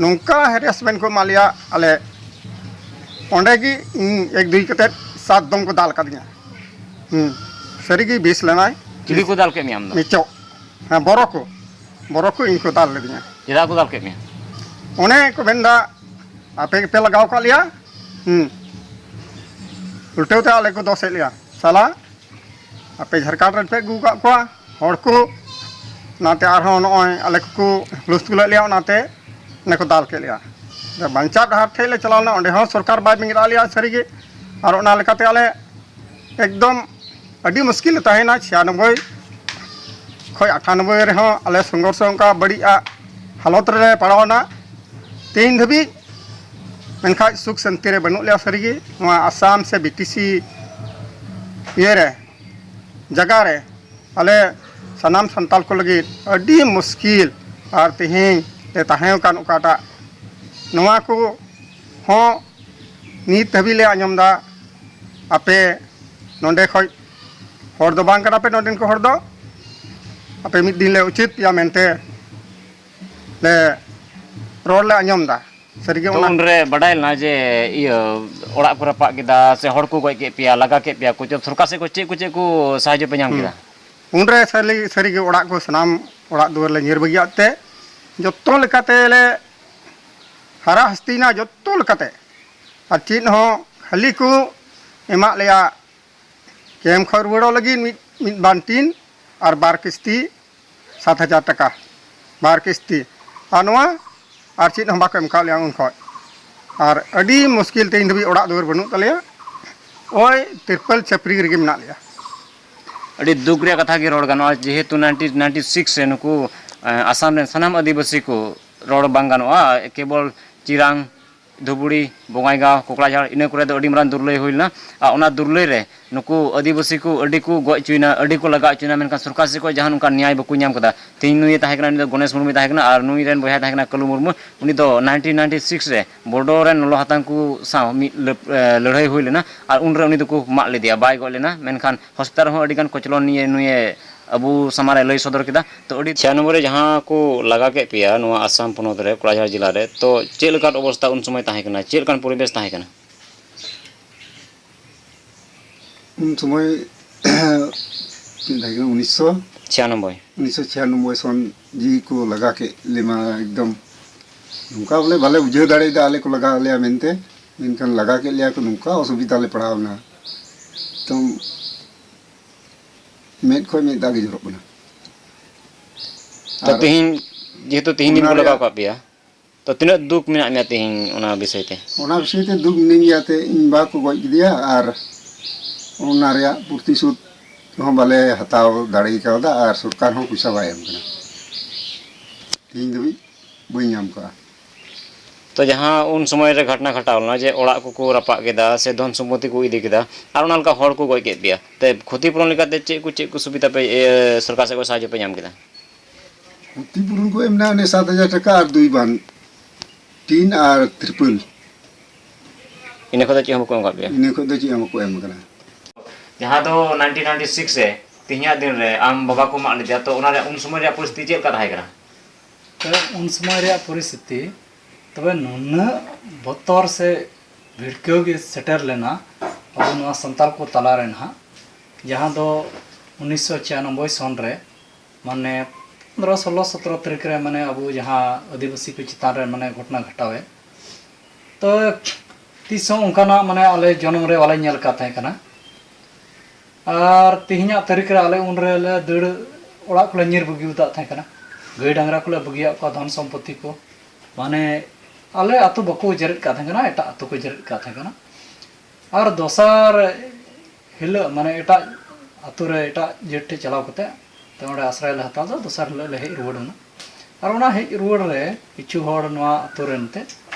ᱱᱚᱝᱠᱟ ᱦᱮᱨᱮᱥᱢᱮᱱᱴ ᱠᱚ ᱮᱢᱟᱫ ᱞᱮᱭᱟ, ᱟᱞᱮ ᱚᱸᱰᱮ ᱜᱮ ᱤᱧ ᱮᱠ ᱫᱩᱭ ᱠᱟᱛᱮᱫ ᱥᱟᱛ ᱫᱚᱢ ᱠᱚ ᱫᱟᱞ ᱠᱟᱫᱤᱧᱟ᱾ ᱦᱩᱸ, ᱥᱟᱹᱨᱤᱜᱮ ᱵᱮᱥ ᱞᱮᱱᱟᱭ᱾ ᱪᱤᱞᱤ ᱠᱚ ᱫᱟᱞ ᱠᱮᱫ ᱢᱮᱭᱟ ᱟᱢ ᱫᱚ? ᱢᱤᱪᱚᱜ᱾ ᱦᱮᱸ, ᱵᱚᱨᱚ ᱠᱚ, ᱵᱚᱨᱚ ᱠᱚ ᱤᱧ ᱠᱚ ᱫᱟᱞ ᱞᱤᱫᱤᱧᱟ᱾ ᱪᱮᱫᱟᱜ ᱠᱚ ᱫᱟᱞ ᱠᱮᱫ ᱢᱮᱭᱟ? ᱚᱱᱮ ᱠᱚ ᱢᱮᱱᱫᱟ, "ᱟᱯᱮ ᱜᱮᱯᱮ ᱞᱟᱜᱟᱣ ᱠᱟᱜ ᱞᱮᱭᱟ, ᱦᱩᱸ, ᱩᱞᱴᱟᱹᱣ ᱛᱮ ᱟᱞᱮ ᱠᱚ ᱫᱚᱥᱮᱫ ᱞᱮᱭᱟ, ᱥᱟᱞᱟ, ᱟᱯᱮ ᱡᱷᱟᱲᱠᱷᱚᱸᱰ ᱨᱮᱱ ᱯᱮ ᱟᱹᱜᱩ ᱟᱠᱟᱫ ᱠᱚᱣᱟ ᱦᱚᱲ ᱠᱚ, ᱚᱱᱟᱛᱮ ᱟᱨᱦᱚᱸ ᱱᱚᱜᱼᱚᱭ ᱟᱞᱮ ᱠᱚᱠᱚ ᱦᱩᱞᱩᱥ ᱛᱩᱞᱟᱹᱣᱮᱫ ᱞᱮᱭᱟ, ᱚᱱᱟᱛᱮ ᱚᱱᱮ ᱠᱚ ᱫᱟᱞ ᱠᱮᱫ ᱞᱮᱭᱟ᱾" ᱵᱟᱧᱪᱟᱣ ᱰᱟᱦᱟᱨ ᱴᱷᱮᱡ ᱞᱮ ᱪᱟᱞᱟᱣ ᱞᱮᱱᱟ, ᱚᱸᱰᱮ ᱦᱚᱸ ᱥᱚᱨᱠᱟᱨ ᱵᱟᱭ ᱵᱮᱸᱜᱮᱫ ᱟᱫ ᱞᱮᱭᱟ ᱥᱟᱹᱨᱤᱜᱮ᱾ ᱟᱨ ᱚᱱᱟ ᱞᱮᱠᱟᱛᱮ ᱟᱞᱮ ᱮᱠᱫᱚᱢ ᱟᱹᱰᱤ ᱢᱩᱥᱠᱤᱞ ᱞᱮ ᱛᱟᱦᱮᱸᱭᱮᱱᱟ, ᱪᱷᱤᱭᱟᱱᱚᱵᱵᱳᱭ ᱠᱷᱚᱡ ᱟᱴᱷᱟᱱᱚᱵᱵᱳᱭ ᱨᱮᱦᱚᱸ ᱟᱞᱮ ᱥᱚᱝᱜᱷᱚᱨᱥᱚ ᱚᱱᱠᱟ ᱵᱟᱹᱲᱤᱡ ᱟᱜ ᱦᱟᱞᱚᱛ ᱨᱮᱞᱮ ᱯᱟᱲᱟᱣᱱᱟ ᱛᱮᱦᱮᱧ ᱫᱷᱟᱹᱵᱤᱡ᱾ ᱢᱮᱱᱠᱷᱟᱱ ᱥᱩᱠ ᱥᱟᱱᱛᱤ ᱨᱮ ᱵᱟᱹᱱᱩᱜ ᱞᱮᱭᱟ ᱥᱟᱹᱨᱤᱜᱮ᱾ ᱱᱚᱣᱟ ᱟᱥᱟᱢ ᱥᱮ ᱵᱤ ᱴᱤ ᱥᱤ ᱤᱭᱟᱹ ᱨᱮ, ᱡᱟᱭᱜᱟ ᱨᱮ ᱟᱞᱮ ᱥᱟᱱᱟᱢ ᱥᱟᱱᱛᱟᱲ ᱠᱚ ᱞᱟᱹᱜᱤᱫ ᱟᱹᱰᱤ ᱢᱩᱥᱠᱤᱞ᱾ ᱟᱨ ᱛᱮᱦᱮᱧ ᱞᱮ ᱛᱟᱦᱮᱸ ᱟᱠᱟᱱ ᱚᱠᱟᱴᱟᱜ, ᱱᱚᱣᱟ ᱠᱚ ᱦᱚᱸ ᱱᱤᱛ ᱫᱷᱟᱹᱵᱤᱡ ᱞᱮ ᱟᱸᱡᱚᱢ ᱮᱫᱟ, ᱟᱯᱮ ᱱᱚᱰᱮ ᱠᱷᱚᱡ ᱦᱚᱲ ᱫᱚ ᱵᱟᱝ ᱠᱟᱱᱟ ᱯᱮ, ᱱᱚᱰᱮᱱ ᱠᱚ ᱦᱚᱲ ᱫᱚ ᱟᱯᱮ ᱢᱤᱫ ᱫᱤᱱ ᱞᱮ ᱩᱪᱤᱛ ᱯᱮᱭᱟ ᱢᱮᱱᱛᱮ ᱞᱮ ᱨᱚᱲ ᱞᱮ ᱟᱸᱡᱚᱢ ᱮᱫᱟ᱾ ᱥᱟᱹᱨᱤᱜᱮ ᱛᱚ ᱚᱱᱟ ᱩᱱᱨᱮ ᱵᱟᱰᱟᱭ ᱞᱮᱱᱟ ᱡᱮ ᱤᱭᱟᱹ ᱚᱲᱟᱜ ᱠᱚ ᱨᱟᱯᱟᱜ ᱠᱮᱫᱟ ᱥᱮ ᱦᱚᱲ ᱠᱚ ᱜᱚᱡ ᱠᱮᱫ ᱯᱮᱭᱟ, ᱞᱟᱜᱟ ᱠᱮᱫ ᱯᱮᱭᱟ ᱠᱚ, ᱪᱚ ᱥᱚᱨᱠᱟᱨ ᱥᱮᱫ ᱠᱷᱚᱱ ᱪᱮᱫ ᱠᱚ, ᱪᱮᱫ ᱠᱚ ᱥᱟᱦᱟᱡᱽᱡᱚ ᱯᱮ ᱧᱟᱢ ᱦᱩᱸ᱾ ᱠᱮᱫᱟ? ᱩᱱᱨᱮ ᱥᱟᱹᱨᱤ, ᱥᱟᱹᱨᱤᱜᱮ ᱚᱲᱟᱜ ᱠᱚ ᱥᱟᱱᱟᱢ ᱚᱲᱟᱜ ᱫᱩᱣᱟᱹᱨ ᱞᱮ ᱧᱤᱨ ᱵᱟᱹᱜᱤᱭᱟᱜ ᱛᱮ ᱡᱚᱛᱚ ᱞᱮᱠᱟᱛᱮ ᱞᱮ ᱦᱟᱨᱟ ᱦᱟᱥᱛᱤᱭᱮᱱᱟ ᱡᱚᱛᱚ ᱞᱮᱠᱟᱛᱮ᱾ ᱟᱨ ᱪᱮᱫ ᱦᱚᱸ ᱠᱷᱟᱹᱞᱤ ᱠᱚ ᱮᱢᱟᱜ ᱞᱮᱭᱟ ᱠᱮᱢᱯ ᱠᱷᱚᱱ ᱨᱩᱣᱟᱹᱲᱚᱜ ᱞᱟᱹᱜᱤᱫ ᱢᱤᱫ, ᱢᱤᱫ ᱵᱟᱨ ᱴᱤᱱ ᱟᱨ ᱵᱟᱨ ᱠᱤᱥᱛᱤ ᱥᱟᱛ ᱦᱟᱡᱟᱨ ᱴᱟᱠᱟ, ᱵᱟᱨ ᱠᱤᱥᱛᱤ᱾ ᱟᱨ ᱱᱚᱣᱟ ᱟᱨ ᱪᱮᱫ ᱦᱚᱸ ᱵᱟᱠᱚ ᱮᱢ ᱠᱟᱜ ᱞᱮᱭᱟ ᱩᱱ ᱠᱷᱚᱱ᱾ ᱟᱨ ᱟᱹᱰᱤ ᱢᱩᱥᱠᱤᱞ ᱛᱮ ᱤᱧ ᱫᱷᱟᱹᱵᱤᱡ ᱚᱲᱟᱜ ᱫᱩᱣᱟᱹᱨ ᱵᱟᱹᱱᱩᱜ ᱛᱟᱞᱮᱭᱟ᱾ ᱳᱭ ᱛᱤᱨᱯᱚᱞ ᱪᱷᱟᱹᱯᱨᱤ ᱨᱮᱜᱮ ᱢᱮᱱᱟᱜ ᱞᱮᱭᱟ᱾ ᱟᱹᱰᱤ ᱫᱩᱠ ᱨᱮᱭᱟᱜ ᱠᱟᱛᱷᱟ ᱜᱮ ᱨᱚᱲ ᱜᱟᱱᱚᱜᱼᱟ, ᱡᱮᱦᱮᱛᱩ ᱱᱟᱭᱤᱱᱴᱤᱱ ᱱᱟᱭᱤᱱᱴᱤ ᱥᱤᱠᱥ ᱨᱮ ᱱᱩᱠᱩ, ᱮᱸ, ᱟᱥᱟᱢ ᱨᱮᱱ ᱥᱟᱱᱟᱢ ᱟᱹᱫᱤᱵᱟᱹᱥᱤ ᱠᱚ ᱨᱚᱲ ᱵᱟᱝ ᱜᱟᱱᱚᱜᱼᱟ, ᱠᱮᱵᱚᱞ ᱪᱤᱨᱟᱝ, ᱫᱷᱩᱵᱩᱲᱤ, ᱵᱚᱸᱜᱟᱭᱜᱟᱸᱣ, ᱠᱚᱠᱲᱟᱡᱷᱟᱲ, ᱤᱱᱟᱹ ᱠᱚᱨᱮ ᱫᱚ ᱟᱹᱰᱤ ᱢᱟᱨᱟᱝ ᱫᱩᱨᱞᱟᱹᱭ ᱦᱩᱭ ᱞᱮᱱᱟ᱾ ᱟᱨ ᱚᱱᱟ ᱫᱩᱨᱞᱟᱹᱭ ᱨᱮ ᱱᱩᱠᱩ ᱟᱹᱫᱤᱵᱟᱹᱥᱤ ᱠᱚ ᱟᱹᱰᱤ ᱠᱚ ᱜᱚᱡ ᱦᱚᱪᱚᱭᱮᱱᱟ, ᱟᱹᱰᱤ ᱠᱚ ᱞᱟᱜᱟ ᱦᱚᱪᱚᱭᱮᱱᱟ, ᱢᱮᱱᱠᱷᱟᱱ ᱥᱚᱨᱠᱟᱨ ᱥᱮᱫ ᱠᱷᱚᱱ ᱡᱟᱦᱟᱱ ᱚᱱᱠᱟ ᱱᱮᱭᱟᱭ ᱵᱟᱠᱚ ᱧᱟᱢ ᱠᱟᱫᱟ᱾ ᱛᱮᱦᱮᱧ ᱱᱩᱭᱮ ᱛᱟᱦᱮᱸ ᱠᱟᱱᱟ, ᱩᱱᱤ ᱫᱚ ᱜᱚᱱᱮᱥ ᱢᱩᱨᱢᱩᱭ ᱛᱟᱦᱮᱸ ᱠᱟᱱᱟ, ᱟᱨ ᱱᱩᱭ ᱨᱮᱱ ᱵᱚᱭᱦᱟᱭ ᱛᱟᱦᱮᱸ ᱠᱟᱱᱟ ᱠᱟᱹᱞᱩ ᱢᱩᱨᱢᱩ᱾ ᱩᱱᱤ ᱫᱚ ᱱᱟᱭᱤᱱᱴᱤᱱ ᱱᱟᱭᱤᱱᱴᱤ ᱥᱤᱠᱥ ᱨᱮ ᱵᱳᱰᱳ ᱨᱮᱱ ᱞᱚᱞᱚ ᱦᱟᱛᱟᱝ ᱠᱚ ᱥᱟᱶ ᱢᱤᱫ ᱞᱟᱹᱯ-, ᱮ, ᱞᱟᱹᱲᱦᱟᱹᱭ ᱦᱩᱭ ᱞᱮᱱᱟ, ᱟᱨ ᱩᱱᱨᱮ ᱩᱱᱤ ᱫᱚᱠᱚ ᱢᱟᱜ ᱞᱮᱫᱮᱭᱟ, ᱵᱟᱭ ᱜᱚᱡ ᱞᱮᱱᱟ, ᱢᱮᱱᱠᱷᱟᱱ ᱦᱚᱥᱯᱤᱴᱟᱞ ᱨᱮᱦᱚᱸ ᱟᱹᱰᱤᱜᱟᱱ ᱠᱚᱪᱞᱚᱱ ᱱᱤᱭᱮ ᱱᱩᱭᱮ ᱟᱵᱚ ᱥᱟᱢᱟᱝ ᱨᱮ ᱞᱟᱹᱭ ᱥᱚᱫᱚᱨ ᱠᱮᱫᱟ᱾ ᱛᱚ ᱟᱹᱰᱤ ᱪᱷᱤᱭᱟᱱᱚᱵᱵᱳᱭ ᱨᱮ ᱡᱟᱦᱟᱸ ᱠᱚ ᱞᱟᱜᱟ ᱠᱮᱫ ᱯᱮᱭᱟ ᱱᱚᱣᱟ ᱟᱥᱟᱢ ᱯᱚᱱᱚᱛ ᱨᱮ, ᱠᱚᱠᱲᱟᱡᱷᱟᱲ ᱡᱮᱞᱟ ᱨᱮ, ᱛᱚ ᱪᱮᱫ ᱞᱮᱠᱟᱱ ᱚᱵᱚᱥᱛᱟ ᱩᱱ ᱥᱚᱢᱚᱭ ᱛᱟᱦᱮᱸ ᱠᱟᱱᱟ, ᱪᱮᱫ ᱞᱮᱠᱟᱱ ᱯᱚᱨᱤᱵᱮᱥ ᱛᱟᱦᱮᱸ ᱠᱟᱱᱟ? ᱩᱱ ᱥᱚᱢᱚᱭ ᱛᱤᱱᱟᱹᱜ ᱛᱟᱦᱮᱸ ᱠᱟᱱᱟ, ᱩᱱᱤᱥᱥᱚ ᱪᱷᱤᱭᱟᱱᱚᱵᱵᱳᱭ᱾ ᱩᱱᱤᱥᱥᱚ ᱪᱷᱤᱭᱟᱱᱚᱵᱵᱳᱭ ᱥᱚᱱ ᱡᱤᱣᱤ ᱠᱚ ᱞᱟᱜᱟ ᱠᱮᱫ ᱞᱮᱢᱟ ᱮᱠᱫᱚᱢ᱾ ᱱᱚᱝᱠᱟ ᱵᱚᱞᱮ ᱵᱟᱞᱮ ᱵᱩᱡᱷᱟᱹᱣ ᱫᱟᱲᱮᱭᱟᱫᱟ ᱟᱞᱮ ᱠᱚ ᱞᱟᱜᱟ ᱞᱮᱭᱟ ᱢᱮᱱᱛᱮ, ᱢᱮᱱᱠᱷᱟᱱ ᱞᱟᱜᱟ ᱠᱮᱫ ᱞᱮᱭᱟ ᱠᱚ, ᱱᱚᱝᱠᱟ ᱚᱥᱩᱵᱤᱫᱷᱟ ᱞᱮ ᱯᱟᱲᱟᱣ ᱮᱱᱟ᱾ ᱮᱠᱫᱚᱢ ᱢᱮᱫ ᱠᱷᱚᱱ ᱢᱮᱫ ᱫᱟᱜ ᱜᱮ ᱡᱚᱨᱚᱜ ᱠᱟᱱᱟ᱾ ᱛᱚ ᱟᱨ ᱛᱤᱦᱤᱧ, ᱡᱮᱦᱮᱛᱩ ᱛᱤᱦᱤᱧ ᱫᱤᱱ ᱚᱱᱟ ᱠᱚ ᱞᱟᱜᱟᱣ ᱨᱮᱭᱟᱜ ᱠᱟᱜ ᱯᱮᱭᱟ, ᱛᱚ ᱛᱤᱱᱟᱹᱜ ᱫᱩᱠ ᱢᱮᱱᱟᱜ ᱢᱮᱭᱟ ᱛᱤᱦᱤᱧ ᱚᱱᱟ ᱵᱤᱥᱚᱭ ᱛᱮ? ᱚᱱᱟ ᱵᱤᱥᱚᱭ ᱛᱮ ᱫᱩᱠ ᱢᱤᱱᱟᱹᱧ ᱜᱮᱭᱟ ᱛᱮ ᱤᱧ ᱵᱟ ᱠᱚ ᱜᱚᱡ ᱠᱮᱫᱮᱭᱟ, ᱟᱨ ᱚᱱᱟ ᱨᱮᱭᱟᱜ ᱯᱨᱚᱛᱤᱥᱳᱫᱷ ᱦᱚᱸ ᱵᱟᱞᱮ ᱦᱟᱛᱟᱣ ᱫᱟᱲᱮ ᱠᱟᱣᱫᱟ, ᱟᱨ ᱥᱚᱨᱠᱟᱨ ᱦᱚᱸ ᱯᱚᱭᱥᱟ ᱵᱟᱭ ᱮᱢ ᱠᱟᱱᱟ᱾ ᱛᱮᱦᱮᱧ ᱫᱷᱟᱹᱵᱤᱡ ᱵᱟᱹᱧ ᱧᱟᱢ ᱠᱟᱜᱼᱟ᱾ ᱛᱚ ᱡᱟᱦᱟᱸ ᱩᱱ ᱥᱚᱢᱚᱭ ᱨᱮ ᱜᱷᱚᱴᱚᱱᱟ ᱜᱷᱚᱴᱟᱣ ᱞᱮᱱᱟ ᱡᱮ ᱚᱲᱟᱜ ᱠᱚᱠᱚ ᱨᱟᱯᱟᱜ ᱠᱮᱫᱟ ᱥᱮ ᱫᱷᱚᱱ ᱥᱚᱢᱯᱚᱛᱤ ᱠᱚ ᱤᱫᱤ ᱠᱮᱫᱟ ᱟᱨ ᱚᱱᱟ ᱞᱮᱠᱟ ᱦᱚᱲ ᱠᱚ ᱜᱚᱡ ᱠᱮᱫ ᱯᱮᱭᱟ, ᱛᱮ ᱠᱷᱚᱛᱤ ᱯᱩᱨᱚᱱ ᱞᱮᱠᱟᱛᱮ ᱪᱮᱫ ᱠᱚ, ᱪᱮᱫ ᱠᱚ ᱥᱩᱵᱤᱫᱷᱟ ᱯᱮ, ᱮ, ᱥᱚᱨᱠᱟᱨ ᱥᱮᱫ ᱠᱷᱚᱱ ᱥᱟᱦᱟᱡᱽᱡᱚ ᱯᱮ ᱧᱟᱢ ᱠᱮᱫᱟ? ᱠᱷᱚᱛᱤ ᱯᱩᱨᱚᱱ ᱠᱚ ᱮᱢ ᱮᱱᱟ ᱚᱱᱮ ᱥᱟᱛ ᱦᱟᱡᱟᱨ ᱴᱟᱠᱟ ᱟᱨ ᱫᱩᱭ ᱵᱟᱱ, ᱴᱤᱱ ᱟᱨ ᱛᱨᱤᱯᱚᱞ᱾ ᱤᱱᱟᱹ ᱠᱷᱚᱱ ᱫᱚ ᱪᱮᱫ ᱦᱚᱸ ᱵᱟᱠᱚ ᱮᱢ ᱠᱟᱜ ᱯᱮᱭᱟ? ᱤᱱᱟᱹ ᱠᱷᱚᱱ ᱫᱚ ᱪᱮᱫ ᱦᱚᱸ ᱵᱟᱠᱚ ᱮᱢ ᱠᱟᱱᱟ᱾ ᱡᱟᱦᱟᱸ ᱫᱚ ᱱᱟᱭᱤᱱᱴᱤᱱ ᱱᱟᱭᱤᱱᱴᱤ ᱥᱤᱠᱥ ᱨᱮ, ᱛᱮᱦᱮᱧᱟᱜ ᱫᱤᱱ ᱨᱮ ᱟᱢ ᱵᱟᱵᱟ ᱠᱚ ᱢᱟᱜ ᱞᱮᱫᱮᱭᱟ, ᱛᱚ ᱚᱱᱟ ᱨᱮᱭᱟᱜ, ᱩᱱ ᱥᱚᱢᱚᱭ ᱨᱮᱭᱟᱜ ᱯᱚᱨᱤᱥᱛᱷᱤᱛᱤ ᱪᱮᱫ ᱞᱮᱠᱟ ᱛᱟᱦᱮᱸ ᱠᱟᱱᱟ? ᱛᱚ ᱩᱱ ᱥᱚᱢᱚᱭ ᱨᱮᱭᱟᱜ ᱯᱚᱨᱤᱥᱛᱷᱤᱛᱤ, ᱛᱚᱵᱮ ᱱᱩᱱᱟᱹᱜ ᱵᱚᱛᱚᱨ ᱥᱮ ᱵᱷᱤᱲᱠᱟᱹᱣ ᱜᱮ ᱥᱮᱴᱮᱨ ᱞᱮᱱᱟ ᱟᱵᱚ ᱱᱚᱣᱟ ᱥᱟᱱᱛᱟᱲ ᱠᱚ ᱛᱟᱞᱟ ᱨᱮ ᱱᱟᱦᱟᱜ, ᱡᱟᱦᱟᱸ ᱫᱚ ᱩᱱᱤᱥᱥᱚ ᱪᱷᱤᱭᱟᱱᱚᱵᱵᱳᱭ ᱥᱚᱱ ᱨᱮ, ᱢᱟᱱᱮ, ᱯᱚᱱᱫᱽᱨᱚ, ᱥᱳᱞᱞᱳ, ᱥᱚᱛᱨᱚ ᱛᱟᱹᱨᱤᱠᱷ ᱨᱮ, ᱢᱟᱱᱮ, ᱟᱵᱚ ᱡᱟᱦᱟᱸ ᱟᱹᱫᱤᱵᱟᱹᱥᱤ ᱠᱚ ᱪᱮᱛᱟᱱ ᱨᱮ, ᱢᱟᱱᱮ, ᱜᱷᱚᱴᱚᱱᱟ ᱜᱷᱚᱴᱟᱣᱮᱱ᱾ ᱛᱚ ᱛᱤᱥ ᱦᱚᱸ ᱚᱱᱠᱟᱱᱟᱜ, ᱢᱟᱱᱮ, ᱟᱞᱮ ᱡᱚᱱᱚᱢ ᱨᱮ ᱵᱟᱞᱮ ᱧᱮᱞ ᱟᱠᱟᱫ ᱛᱟᱦᱮᱸ ᱠᱟᱱᱟ᱾ ᱟᱨ ᱛᱮᱦᱮᱧᱟᱜ ᱛᱟᱹᱨᱤᱠᱷ ᱨᱮ ᱟᱞᱮ ᱩᱱ ᱨᱮᱞᱮ ᱫᱟᱹᱲ, ᱚᱲᱟᱜ ᱠᱚᱞᱮ ᱧᱤᱨ ᱵᱟᱹᱜᱤ ᱟᱠᱟᱫ ᱛᱟᱦᱮᱸ ᱠᱟᱱᱟ᱾ ᱜᱟᱹᱭ ᱰᱟᱝᱨᱟ ᱠᱚᱞᱮ ᱵᱟᱹᱜᱤᱭᱟᱫ ᱠᱚᱣᱟ, ᱫᱷᱚᱱ ᱥᱚᱢᱯᱚᱛᱤ ᱠᱚ᱾ ᱢᱟᱱᱮ, ᱟᱞᱮ ᱟᱹᱛᱩ ᱵᱟᱠᱚ ᱩᱡᱟᱹᱨᱮᱫ ᱠᱟᱱ ᱛᱟᱦᱮᱸ ᱠᱟᱱᱟ, ᱮᱴᱟᱜ ᱟᱹᱛᱩ ᱠᱚ ᱩᱡᱟᱹᱨᱮᱫ ᱠᱟᱱ ᱛᱟᱦᱮᱸ ᱠᱟᱱᱟ᱾ ᱟᱨ ᱫᱚᱥᱟᱨ ᱦᱤᱞᱳᱜ, ᱢᱟᱱᱮ, ᱮᱴᱟᱜ ᱟᱹᱛᱩ ᱨᱮ ᱮᱴᱟᱜ ᱡᱟᱹᱛ ᱴᱷᱮᱱ ᱪᱟᱞᱟᱣ ᱠᱟᱛᱮ, ᱛᱚ, ᱚᱸᱰᱮ ᱟᱥᱨᱟᱭ ᱞᱮ ᱦᱟᱛᱟᱣ ᱞᱮᱫᱟ᱾ ᱫᱚᱥᱟᱨ ᱦᱤᱞᱳᱜ ᱞᱮ ᱦᱮᱡ ᱨᱩᱣᱟᱹᱲ ᱮᱱᱟ᱾ ᱟᱨ ᱚᱱᱟ ᱦᱮᱡ ᱨᱩᱣᱟᱹᱲ ᱨᱮ ᱠᱤᱪᱷᱩ ᱦᱚᱲ ᱱᱚᱣᱟ ᱟᱹᱛᱩ ᱨᱮᱱ ᱛᱮ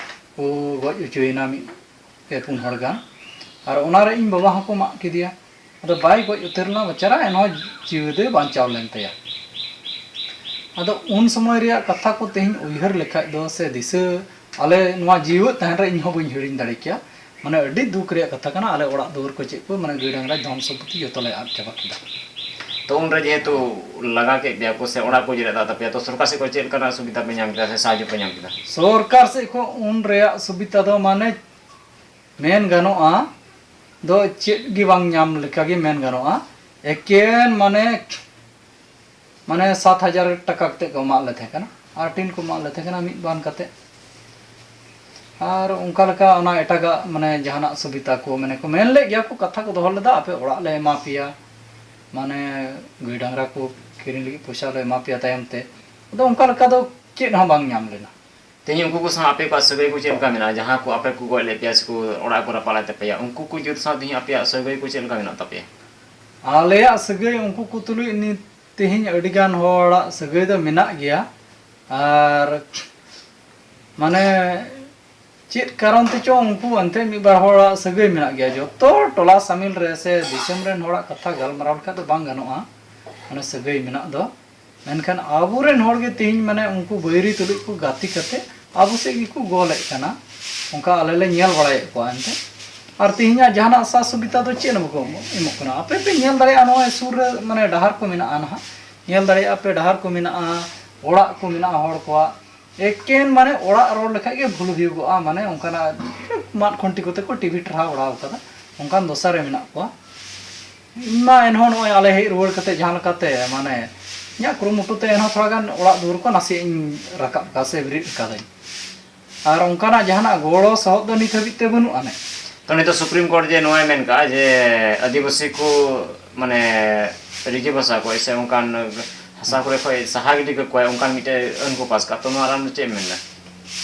ᱠᱚ ᱜᱚᱡ ᱦᱚᱪᱚᱭᱮᱱᱟ, ᱢᱤᱫ ᱯᱮ ᱯᱩᱱ ᱦᱚᱲ ᱜᱟᱱ᱾ ᱟᱨ ᱚᱱᱟᱨᱮ ᱤᱧ ᱵᱟᱵᱟ ᱦᱚᱸᱠᱚ ᱢᱟᱜ ᱠᱮᱫᱮᱭᱟ᱾ ᱟᱫᱚ ᱵᱟᱭ ᱜᱚᱡ ᱩᱛᱟᱹᱨ ᱞᱮᱱᱟ ᱵᱮᱪᱟᱨᱟ, ᱮᱱᱦᱚᱸ ᱡᱤᱣᱤ ᱫᱚᱭ ᱵᱟᱧᱪᱟᱣ ᱞᱮᱱ ᱛᱟᱭᱟ᱾ ᱟᱫᱚ ᱩᱱ ᱥᱚᱢᱚᱭ ᱨᱮᱭᱟᱜ ᱠᱟᱛᱷᱟ ᱠᱚ ᱛᱮᱦᱮᱧ ᱩᱭᱦᱟᱹᱨ ᱞᱮᱠᱷᱟᱡ ᱫᱚ, ᱥᱮ ᱫᱤᱥᱟᱹ, ᱟᱞᱮ ᱱᱚᱣᱟ ᱡᱤᱣᱮᱫ ᱛᱟᱦᱮᱱ ᱨᱮ ᱤᱧ ᱦᱚᱸ ᱵᱟᱹᱧ ᱦᱤᱲᱤᱧ ᱫᱟᱲᱮ ᱠᱮᱭᱟ᱾ ᱢᱟᱱᱮ, ᱟᱹᱰᱤ ᱫᱩᱠ ᱨᱮᱭᱟᱜ ᱠᱟᱛᱷᱟ ᱠᱟᱱᱟ᱾ ᱟᱞᱮ ᱚᱲᱟᱜ ᱫᱩᱣᱟᱹᱨ ᱠᱚ ᱪᱮᱫ ᱠᱚ, ᱢᱟᱱᱮ, ᱜᱟᱹᱭ ᱰᱟᱝᱨᱟ ᱫᱷᱚᱱ ᱥᱚᱢᱯᱚᱛᱤ ᱡᱚᱛᱚ ᱞᱮ ᱟᱫ ᱪᱟᱵᱟ ᱠᱮᱫᱟ᱾ ᱛᱚ ᱩᱱᱨᱮ ᱡᱮᱦᱮᱛᱩ ᱞᱟᱜᱟ ᱠᱮᱫ ᱯᱮᱭᱟ ᱠᱚ ᱥᱮ ᱚᱲᱟᱜ ᱠᱚ ᱡᱮᱨᱮᱫ ᱟᱫ ᱛᱟᱯᱮᱭᱟ, ᱛᱚ ᱥᱚᱨᱠᱟᱨ ᱥᱮᱫ ᱠᱷᱚᱱ ᱪᱮᱫ ᱞᱮᱠᱟᱱᱟᱜ ᱥᱩᱵᱤᱫᱷᱟ ᱯᱮ ᱧᱟᱢ ᱠᱮᱫᱟ ᱥᱮ ᱥᱟᱦᱟᱡᱽᱡᱚ ᱯᱮ ᱧᱟᱢ ᱠᱮᱫᱟ? ᱥᱚᱨᱠᱟᱨ ᱥᱮᱫ ᱠᱷᱚᱱ ᱩᱱ ᱨᱮᱭᱟᱜ ᱥᱩᱵᱤᱫᱷᱟ ᱫᱚ, ᱢᱟᱱᱮ, ᱢᱮᱱ ᱜᱟᱱᱚᱜᱼᱟ ᱫᱚ ᱪᱮᱫ ᱜᱮ ᱵᱟᱝ ᱧᱟᱢ ᱞᱮᱠᱟ ᱜᱮ ᱢᱮᱱ ᱜᱟᱱᱚᱜᱼᱟ᱾ ᱮᱠᱮᱱ, ᱢᱟᱱᱮ, ᱢᱟᱱᱮ ᱥᱟᱛ ᱦᱟᱡᱟᱨ ᱴᱟᱠᱟ ᱠᱟᱛᱮ ᱠᱚ ᱮᱢᱟᱜ ᱞᱮ ᱛᱟᱦᱮᱸ ᱠᱟᱱᱟ, ᱟᱨ ᱴᱤᱱ ᱠᱚ ᱮᱢᱟᱜ ᱞᱮ ᱛᱟᱦᱮᱸ ᱠᱟᱱᱟ ᱢᱤᱫ ᱵᱟᱱ ᱠᱟᱛᱮ᱾ ᱟᱨ ᱚᱱᱠᱟ ᱞᱮᱠᱟ ᱚᱱᱟ ᱮᱴᱟᱜᱟᱜ ᱢᱟᱱᱮ ᱡᱟᱦᱟᱱᱟᱜ ᱥᱩᱵᱤᱫᱷᱟ ᱠᱚ ᱢᱟᱱᱮ ᱠᱚ ᱢᱮᱱ ᱞᱮᱫ ᱜᱮᱭᱟ ᱠᱚ, ᱠᱟᱛᱷᱟ ᱠᱚ ᱫᱚᱦᱚ ᱞᱮᱫᱟ, ᱟᱯᱮ ᱚᱲᱟᱜ ᱞᱮ ᱮᱢᱟ ᱯᱮᱭᱟ, ᱢᱟᱱᱮ ᱜᱟᱹᱭ ᱰᱟᱝᱨᱟ ᱠᱚ ᱠᱤᱨᱤᱧ ᱞᱟᱹᱜᱤᱫ ᱯᱚᱭᱥᱟ ᱞᱮ ᱮᱢᱟ ᱯᱮᱭᱟ ᱛᱟᱭᱚᱢ ᱛᱮ᱾ ᱟᱫᱚ ᱚᱱᱠᱟ ᱞᱮᱠᱟ ᱫᱚ ᱪᱮᱫ ᱦᱚᱸ ᱵᱟᱝ ᱧᱟᱢ ᱞᱮᱱᱟ᱾ ᱛᱮᱦᱮᱧ ᱩᱱᱠᱩ ᱠᱚ ᱥᱟᱶ ᱟᱯᱮ ᱠᱚᱣᱟᱜ ᱥᱟᱹᱜᱟᱹᱭ ᱠᱚ ᱪᱮᱫ ᱞᱮᱠᱟ ᱢᱮᱱᱟᱜᱼᱟ? ᱡᱟᱦᱟᱸ ᱠᱚ ᱟᱯᱮ ᱠᱚ ᱜᱚᱡ ᱞᱮᱫ ᱯᱮᱭᱟ ᱥᱮ ᱠᱚ ᱚᱲᱟᱜ ᱠᱚ ᱨᱟᱯᱟᱜ ᱞᱮᱫ ᱛᱟᱯᱮᱭᱟ, ᱩᱱᱠᱩ ᱠᱚ ᱡᱩᱛ ᱥᱟᱶ ᱛᱮᱦᱮᱧ ᱟᱯᱮᱭᱟᱜ ᱥᱟᱹᱜᱟᱹᱭ ᱠᱚ ᱪᱮᱫ ᱞᱮᱠᱟ ᱢᱮᱱᱟᱜ ᱛᱟᱯᱮᱭᱟ? ᱟᱞᱮᱭᱟᱜ ᱥᱟᱹᱜᱟᱹᱭ ᱩᱱᱠᱩ ᱠᱚ ᱛᱩᱞᱩᱡ ᱱᱤᱛ ᱛᱮᱦᱮᱧ ᱟᱹᱰᱤᱜᱟᱱ ᱦᱚᱲᱟᱜ ᱥᱟᱹᱜᱟᱹᱭ ᱫᱚ ᱢᱮᱱᱟᱜ ᱜᱮᱭᱟ᱾ ᱟᱨ ᱢᱟᱱᱮ ᱪᱮᱫ ᱠᱟᱨᱚᱱ ᱛᱮᱪᱚ ᱩᱱᱠᱩ ᱮᱱᱛᱮ ᱢᱤᱫ ᱵᱟᱨ ᱦᱚᱲᱟᱜ ᱥᱟᱹᱜᱟᱹᱭ ᱢᱮᱱᱟᱜ ᱜᱮᱭᱟ᱾ ᱡᱚᱛᱚ ᱴᱚᱞᱟ ᱥᱟᱢᱤᱞ ᱨᱮ ᱥᱮ ᱫᱤᱥᱚᱢ ᱨᱮᱱ ᱦᱚᱲᱟᱜ ᱠᱟᱛᱷᱟ ᱜᱟᱞᱢᱟᱨᱟᱣ ᱞᱮᱠᱷᱟᱡ ᱫᱚ ᱵᱟᱝ ᱜᱟᱱᱚᱜᱼᱟ, ᱢᱟᱱᱮ ᱥᱟᱹᱜᱟᱹᱭ ᱢᱮᱱᱟᱜ ᱫᱚ᱾ ᱢᱮᱱᱠᱷᱟᱱ ᱟᱵᱚᱨᱮᱱ ᱦᱚᱲ ᱜᱮ ᱛᱮᱦᱮᱧ ᱢᱟᱱᱮ ᱩᱱᱠᱩ ᱵᱟᱹᱭᱨᱤ ᱛᱩᱞᱩᱡ ᱠᱚ ᱜᱟᱛᱮ ᱠᱟᱛᱮ ᱟᱵᱚ ᱥᱮᱫ ᱜᱮᱠᱚ ᱜᱚᱞᱮᱫ ᱠᱟᱱᱟ᱾ ᱚᱱᱠᱟ ᱟᱞᱮ ᱞᱮ ᱧᱮᱞ ᱵᱟᱲᱟᱭᱮᱫ ᱠᱚᱣᱟ ᱮᱱᱛᱮ᱾ ᱟᱨ ᱛᱮᱦᱮᱧᱟᱜ ᱡᱟᱦᱟᱱᱟᱜ ᱥᱟᱡᱽ ᱥᱩᱵᱤᱫᱷᱟ ᱫᱚ ᱪᱮᱫ ᱦᱚᱸ ᱵᱟᱠᱚ ᱮᱢᱚᱜ ᱠᱟᱱᱟ᱾ ᱟᱯᱮ ᱯᱮ ᱧᱮᱞ ᱫᱟᱲᱮᱭᱟᱜᱼᱟ, ᱱᱚᱜᱼᱚᱭ ᱥᱩᱨ ᱨᱮ ᱢᱟᱱᱮ ᱰᱟᱦᱟᱨ ᱠᱚ ᱢᱮᱱᱟᱜᱼᱟ ᱱᱟᱦᱟᱜ, ᱧᱮᱞ ᱫᱟᱲᱮᱭᱟᱜᱼᱟ ᱯᱮ ᱰᱟᱦᱟᱨ ᱠᱚ ᱢᱮᱱᱟᱜᱼᱟ, ᱚᱲᱟᱜ ᱠᱚ ᱢᱮᱱᱟᱜᱼᱟ ᱦᱚᱲ ᱠᱚᱣᱟᱜ᱾ ᱮᱠᱮᱱ ᱢᱟᱱᱮ ᱚᱲᱟᱜ ᱨᱚᱲ ᱞᱮᱠᱷᱟᱡ ᱜᱮ ᱵᱷᱩᱞ ᱦᱩᱭᱩᱜᱚᱜᱼᱟ, ᱢᱟᱱᱮ ᱚᱱᱠᱟᱱᱟᱜ ᱢᱟᱫ ᱠᱷᱩᱱᱴᱤ ᱠᱚᱛᱮ ᱠᱚ ᱴᱤᱵᱷᱤ ᱴᱟᱨᱦᱟᱣ ᱵᱟᱲᱟᱣ ᱠᱟᱫᱟ, ᱚᱱᱠᱟᱱ ᱫᱚᱥᱟ ᱨᱮ ᱢᱮᱱᱟᱜ ᱠᱚᱣᱟ᱾ ᱤᱧ ᱢᱟ ᱮᱱᱦᱚᱸ ᱱᱚᱜᱼᱚᱭ ᱟᱞᱮ ᱦᱮᱡ ᱨᱩᱣᱟᱹᱲ ᱠᱟᱛᱮ ᱡᱟᱦᱟᱸ ᱞᱮᱠᱟᱛᱮ ᱢᱟᱱᱮ ᱤᱧᱟᱹᱜ ᱠᱩᱨᱩᱢᱩᱴᱩ ᱛᱮ ᱮᱱᱦᱚᱸ ᱛᱷᱚᱲᱟ ᱜᱟᱱ ᱚᱲᱟᱜ ᱫᱩᱣᱟᱹᱨ ᱠᱚ ᱱᱟᱥᱮᱭᱟᱜ ᱤᱧ ᱨᱟᱠᱟᱵ ᱠᱟᱜᱼᱟ ᱥᱮ ᱵᱮᱨᱮᱫ ᱠᱟᱫᱟᱹᱧ᱾ ᱟᱨ ᱚᱱᱠᱟᱱᱟᱜ ᱡᱟᱦᱟᱱᱟᱜ ᱜᱚᱲᱚ ᱥᱚᱦᱚᱫ ᱫᱚ ᱱᱤᱛ ᱦᱟᱹᱵᱤᱡ ᱛᱮ ᱵᱟᱹᱱᱩᱜ ᱟᱹᱱᱤᱡ᱾ ᱛᱚ ᱱᱤᱛᱚᱜ ᱥᱩᱯᱨᱤᱢ ᱠᱳᱨᱴ ᱡᱮ ᱱᱚᱣᱟᱭ ᱢᱮᱱ ᱠᱟᱜᱼᱟ ᱡᱮ ᱟᱹᱫᱤᱵᱟᱹᱥᱤ ᱠᱚ ᱢᱟᱱᱮ ᱨᱤᱡᱟᱹᱵᱷ ᱦᱟᱥᱟ ᱠᱚ ᱥᱮ ᱚᱱᱠᱟᱱ ᱦᱟᱥᱟ ᱠᱚᱨᱮ ᱠᱷᱚᱱ ᱥᱟᱦᱟ ᱜᱤᱰᱤ ᱠᱟᱠᱚᱣᱟᱭ, ᱚᱱᱠᱟᱱ ᱢᱤᱫᱴᱮᱡ ᱟᱹᱱ ᱠᱚ ᱯᱟᱥ ᱠᱟᱜᱼᱟ᱾ ᱛᱚ ᱱᱚᱣᱟ ᱨᱮ ᱟᱢ ᱫᱚ ᱪᱮᱫ ᱮᱢ ᱢᱮᱱ ᱮᱫᱟ?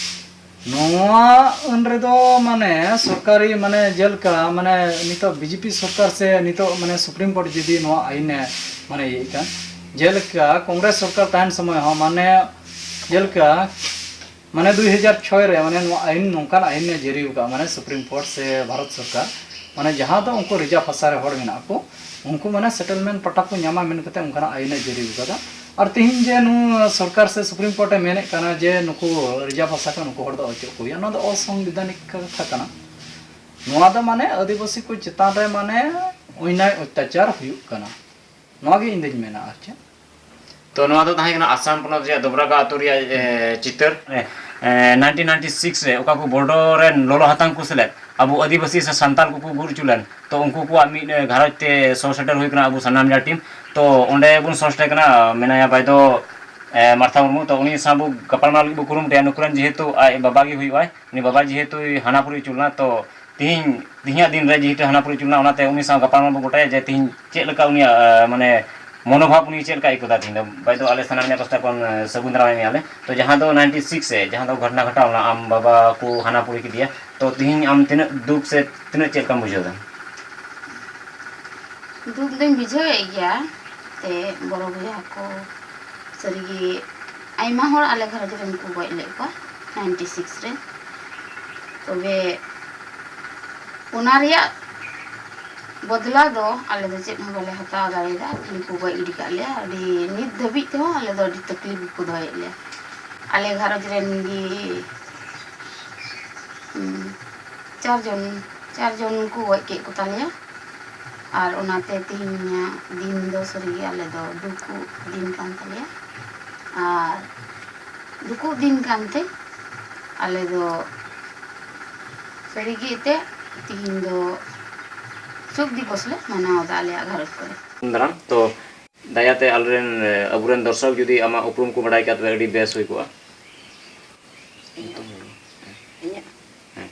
ᱱᱚᱣᱟ ᱟᱹᱱ ᱨᱮᱫᱚ ᱢᱟᱱᱮ ᱥᱚᱨᱠᱟᱨᱤ ᱢᱟᱱᱮ ᱡᱮᱞᱮᱠᱟ ᱢᱟᱱᱮ ᱱᱤᱛᱚᱜ ᱵᱤᱡᱮᱯᱤ ᱥᱚᱨᱠᱟᱨ ᱥᱮ ᱱᱤᱛᱚᱜ ᱢᱟᱱᱮ ᱥᱩᱯᱨᱤᱢ ᱠᱳᱨᱴ ᱡᱩᱫᱤ ᱱᱚᱣᱟ ᱟᱹᱭᱤᱱᱮ ᱢᱟᱱᱮ ᱤᱭᱟᱹᱭᱮᱫ ᱠᱟᱱ, ᱡᱮᱞᱮᱠᱟ ᱠᱚᱝᱜᱨᱮᱥ ᱥᱚᱨᱠᱟᱨ ᱛᱟᱦᱮᱱ ᱥᱚᱢᱚᱭ ᱦᱚᱸ ᱢᱟᱱᱮ ᱡᱮᱞᱮᱠᱟ ᱢᱟᱱᱮ ᱫᱩᱭ ᱦᱟᱡᱟᱨ ᱪᱷᱚᱭ ᱨᱮ ᱢᱟᱱᱮ ᱱᱚᱣᱟ ᱟᱹᱭᱤᱱ, ᱱᱚᱝᱠᱟᱱ ᱟᱹᱭᱤᱱᱮ ᱡᱟᱹᱨᱤ ᱟᱠᱟᱫᱼᱟ ᱢᱟᱱᱮ ᱥᱩᱯᱨᱤᱢ ᱠᱳᱨᱴ ᱥᱮ ᱵᱷᱟᱨᱚᱛ ᱥᱚᱨᱠᱟᱨ, ᱢᱟᱱᱮ ᱡᱟᱦᱟᱸ ᱫᱚ ᱩᱱᱠᱩ ᱨᱤᱡᱟᱨᱵᱷ ᱦᱟᱥᱟ ᱨᱮ ᱦᱚᱲ ᱢᱮᱱᱟᱜ ᱠᱚ, ᱩᱱᱠᱩ ᱢᱟᱱᱮ ᱥᱮᱴᱮᱞᱢᱮᱱᱴ ᱯᱟᱴᱟ ᱠᱚ ᱧᱟᱢᱟ ᱢᱮᱱ ᱠᱟᱛᱮ ᱚᱱᱠᱟᱱᱟᱜ ᱟᱹᱭᱤᱱᱮ ᱡᱟᱹᱨᱤ ᱟᱠᱟᱫᱟ᱾ ᱟᱨ ᱛᱮᱦᱮᱧ ᱡᱮ ᱱᱚᱣᱟ ᱥᱚᱨᱠᱟᱨ ᱥᱮ ᱥᱩᱯᱨᱤᱢ ᱠᱳᱨᱴ ᱮ ᱢᱮᱱᱮᱫ ᱠᱟᱱᱟ ᱡᱮ ᱱᱩᱠᱩ ᱨᱤᱡᱟᱨᱵᱷ ᱦᱟᱥᱟ ᱠᱷᱚᱱ ᱱᱩᱠᱩ ᱦᱚᱲ ᱫᱚ ᱚᱪᱚᱜ ᱠᱚ ᱦᱩᱭᱩᱜᱼᱟ, ᱱᱚᱣᱟ ᱫᱚ ᱚᱥᱚᱝᱵᱤᱫᱷᱟᱱᱤᱠ ᱠᱟᱛᱷᱟ ᱠᱟᱱᱟ᱾ ᱱᱚᱣᱟ ᱫᱚ ᱢᱟᱱᱮ ᱟᱹᱫᱤᱵᱟᱹᱥᱤ ᱠᱚ ᱪᱮᱛᱟᱱ ᱨᱮ ᱢᱟᱱᱮ ᱚᱱᱭᱟᱭ ᱚᱛᱛᱟᱪᱟᱨ ᱦᱩᱭᱩᱜ ᱠᱟᱱᱟ, ᱱᱚᱣᱟ ᱜᱮ ᱤᱧ ᱫᱚᱧ ᱢᱮᱱᱟ᱾ ᱟᱨ ᱪᱮᱫ? ᱛᱚ ᱱᱚᱣᱟ ᱫᱚ ᱛᱟᱦᱮᱸ ᱠᱟᱱᱟ ᱟᱥᱟᱢ ᱯᱚᱱᱚᱛ ᱨᱮᱭᱟᱜ ᱫᱚᱵᱨᱟᱜᱟ ᱟᱹᱛᱩ ᱨᱮᱭᱟᱜ ᱮ, ᱪᱤᱛᱟᱹᱨ᱾ ᱱᱟᱭᱤᱱᱴᱤᱱ ᱱᱟᱭᱤᱱᱴᱤ ᱥᱤᱠᱥ ᱨᱮ ᱚᱠᱟ ᱠᱚ ᱵᱚᱰᱚ ᱨᱮᱱ ᱞᱚᱞᱚ ᱦᱟᱛᱟᱝ ᱠᱚ ᱥᱮᱞᱮᱫ ᱟᱵᱚ ᱟᱹᱫᱤᱵᱟᱹᱥᱤ ᱥᱮ ᱥᱟᱱᱛᱟᱞ ᱠᱚᱠᱚ ᱜᱩᱨ ᱦᱚᱪᱚ ᱞᱮᱱ, ᱛᱚ ᱩᱱᱠᱩ ᱠᱚᱣᱟᱜ ᱢᱤᱫ ᱮ, ᱜᱷᱟᱨᱚᱸᱡᱽ ᱛᱮ ᱥᱚ ᱥᱮᱴᱮᱨ ᱦᱩᱭ ᱠᱟᱱᱟ ᱟᱵᱚ ᱥᱟᱱᱟᱢ ᱡᱟᱹᱛᱤ᱾ ᱛᱚ ᱚᱸᱰᱮ ᱵᱚᱱ ᱥᱚᱥᱴᱮ ᱠᱟᱱᱟ, ᱢᱮᱱᱟᱭᱟ ᱵᱟᱭ ᱫᱚ, ᱮ, ᱢᱟᱨᱛᱷᱟ ᱢᱩᱨᱢᱩ᱾ ᱛᱚ ᱩᱱᱤ ᱥᱟᱶ ᱵᱚ ᱜᱟᱯᱟᱞᱢᱟᱨᱟᱣ ᱞᱟᱹᱜᱤᱫ ᱵᱚ ᱠᱩᱨᱩᱢᱩᱴᱩᱭᱟ᱾ ᱱᱩᱠᱩ ᱨᱮᱱ ᱡᱮᱦᱮᱛᱩ ᱟᱡ ᱵᱟᱵᱟ ᱜᱮ ᱦᱩᱭᱩᱜᱼᱟᱭ, ᱩᱱᱤ ᱵᱟᱵᱟ ᱡᱮᱦᱮᱛᱩᱭ ᱦᱟᱱᱟ ᱯᱩᱨᱤ ᱦᱚᱪᱚ ᱞᱮᱱᱟ, ᱛᱚ ᱛᱤᱦᱤᱧ, ᱛᱤᱦᱤᱧᱟᱜ ᱫᱤᱱ ᱨᱮ ᱡᱮᱦᱮᱛᱩ ᱦᱟᱱᱟ ᱯᱩᱨᱤ ᱦᱚᱪᱚ ᱞᱮᱱᱟ, ᱚᱱᱟᱛᱮ ᱩᱱᱤ ᱥᱟᱶ ᱜᱟᱯᱟᱞᱢᱟᱨᱟᱣ ᱵᱚ ᱜᱚᱴᱟᱭᱟ ᱡᱮ ᱛᱤᱦᱤᱧ ᱪᱮᱫ ᱞᱮᱠᱟ ᱩᱱᱤᱭᱟᱜ, ᱮ, ᱢᱟᱱᱮ ᱢᱚᱱᱳᱵᱷᱟᱵ ᱩᱱᱤ ᱪᱮᱫ ᱞᱮᱠᱟ ᱟᱹᱭᱠᱟᱹᱣ ᱮᱫᱟ ᱛᱤᱦᱤᱧ ᱫᱚ᱾ ᱵᱟᱭ ᱫᱚ ᱟᱞᱮ ᱥᱟᱱᱟᱢ ᱯᱟᱥᱴᱟ ᱠᱷᱚᱱ, ᱮ, ᱥᱟᱹᱜᱩᱱ ᱫᱟᱨᱟᱢ ᱮᱢᱮᱭᱟ ᱞᱮ᱾ ᱛᱚ ᱡᱟᱦᱟᱸ ᱫᱚ ᱱᱟᱭᱤᱱᱴᱤ ᱥᱤᱠᱥ ᱨᱮ ᱡᱟᱦᱟᱸ ᱫᱚ ᱜᱷᱚᱴᱚᱱᱟ ᱜᱷᱚᱴᱟᱣ ᱞᱮᱱᱟ, ᱟᱢ ᱵᱟᱵᱟ ᱠᱚ ᱦᱟᱱᱟ ᱯᱩᱨᱤ ᱠᱮᱫᱮᱭᱟ, ᱛᱚ ᱛᱤᱦᱤᱧ ᱟᱢ ᱛᱤᱱᱟᱹᱜ ᱫᱩᱠ ᱥᱮ ᱛᱤᱱᱟᱹᱜ ᱪᱮᱫ ᱞᱮᱠᱟᱢ ᱵᱩᱡᱷᱟᱹᱣ ᱮᱫᱟ? ᱫᱩᱠ ᱫᱚᱧ ᱵᱩᱡᱷᱟᱹᱣᱮᱫ ᱜᱮᱭᱟ, ᱛᱮ ᱵᱚᱲᱚ ᱵᱚᱭᱦᱟ ᱠᱚ ᱥᱟᱹᱨᱤᱜᱮ ᱟᱭᱢᱟ ᱦᱚᱲ ᱟᱞᱮ ᱜᱷᱟᱨᱚᱸᱡᱽ ᱨᱮᱱ ᱠᱚ ᱜᱚᱡ ᱞᱮᱫ ᱠᱚᱣᱟ ᱱᱟᱭᱤᱱᱴᱤ ᱥᱤᱠᱥ ᱨᱮ᱾ ᱛᱚᱵᱮ ᱚᱱᱟ ᱨᱮᱭᱟᱜ ᱵᱚᱫᱞᱟ ᱫᱚ ᱟᱞᱮ ᱫᱚ ᱪᱮᱫ ᱦᱚᱸ ᱵᱟᱞᱮ ᱦᱟᱛᱟᱣ ᱫᱟᱲᱮᱭᱟᱫᱟ, ᱠᱷᱟᱹᱞᱤ ᱠᱚ ᱜᱚᱡ ᱜᱤᱰᱤ ᱠᱟᱜ ᱞᱮᱭᱟ᱾ ᱟᱹᱰᱤ ᱱᱤᱛ ᱫᱷᱟᱹᱵᱤᱡ ᱛᱮᱦᱚᱸ ᱟᱞᱮ ᱫᱚ ᱟᱹᱰᱤ ᱛᱟᱠᱞᱤᱯ ᱨᱮᱠᱚ ᱫᱚᱦᱚᱭᱮᱫ ᱞᱮᱭᱟ᱾ ᱟᱞᱮ ᱜᱷᱟᱨᱚᱸᱡᱽ ᱨᱮᱱ ᱜᱮ, ᱦᱩᱸ, ᱪᱟᱨ ᱡᱚᱱ, ᱪᱟᱨ ᱡᱚᱱ ᱠᱚ ᱜᱚᱡ ᱠᱮᱫ ᱠᱚ ᱛᱟᱞᱮᱭᱟ᱾ ᱟᱨ ᱚᱱᱟᱛᱮ ᱛᱮᱦᱮᱧᱟᱜ ᱫᱤᱱ ᱫᱚ ᱥᱟᱹᱨᱤᱜᱮ ᱟᱞᱮ ᱫᱚ ᱫᱩᱠ ᱫᱤᱱ ᱠᱟᱱ ᱛᱟᱞᱮᱭᱟ᱾ ᱟᱨ ᱫᱩᱠᱩᱜ ᱫᱤᱱ ᱠᱟᱱᱛᱮ ᱟᱞᱮ ᱫᱚ ᱥᱟᱹᱨᱤᱜᱮ ᱮᱱᱛᱮᱫ ᱛᱤᱦᱤᱧ ᱫᱚ ᱥᱳᱠ ᱫᱤᱵᱚᱥ ᱞᱮ ᱢᱟᱱᱟᱣ ᱮᱫᱟ ᱟᱞᱮᱭᱟᱜ ᱜᱷᱟᱨᱚᱸᱡᱽ ᱠᱚᱨᱮ᱾ ᱫᱟᱨᱟᱢ ᱛᱚ ᱫᱟᱭᱟᱛᱮ ᱟᱞᱮᱨᱮᱱ, ᱮ, ᱟᱵᱚᱨᱮᱱ ᱫᱚᱨᱥᱚᱠ ᱡᱩᱫᱤ ᱟᱢᱟᱜ ᱩᱯᱨᱩᱢ ᱠᱚ ᱵᱟᱰᱟᱭ ᱠᱟᱜ ᱛᱚᱵᱮ ᱟᱹᱰᱤ ᱵᱮᱥ ᱦᱩᱭ ᱠᱚᱜᱼᱟ᱾ ᱤᱧᱟᱹᱜ ᱦᱮᱸ᱾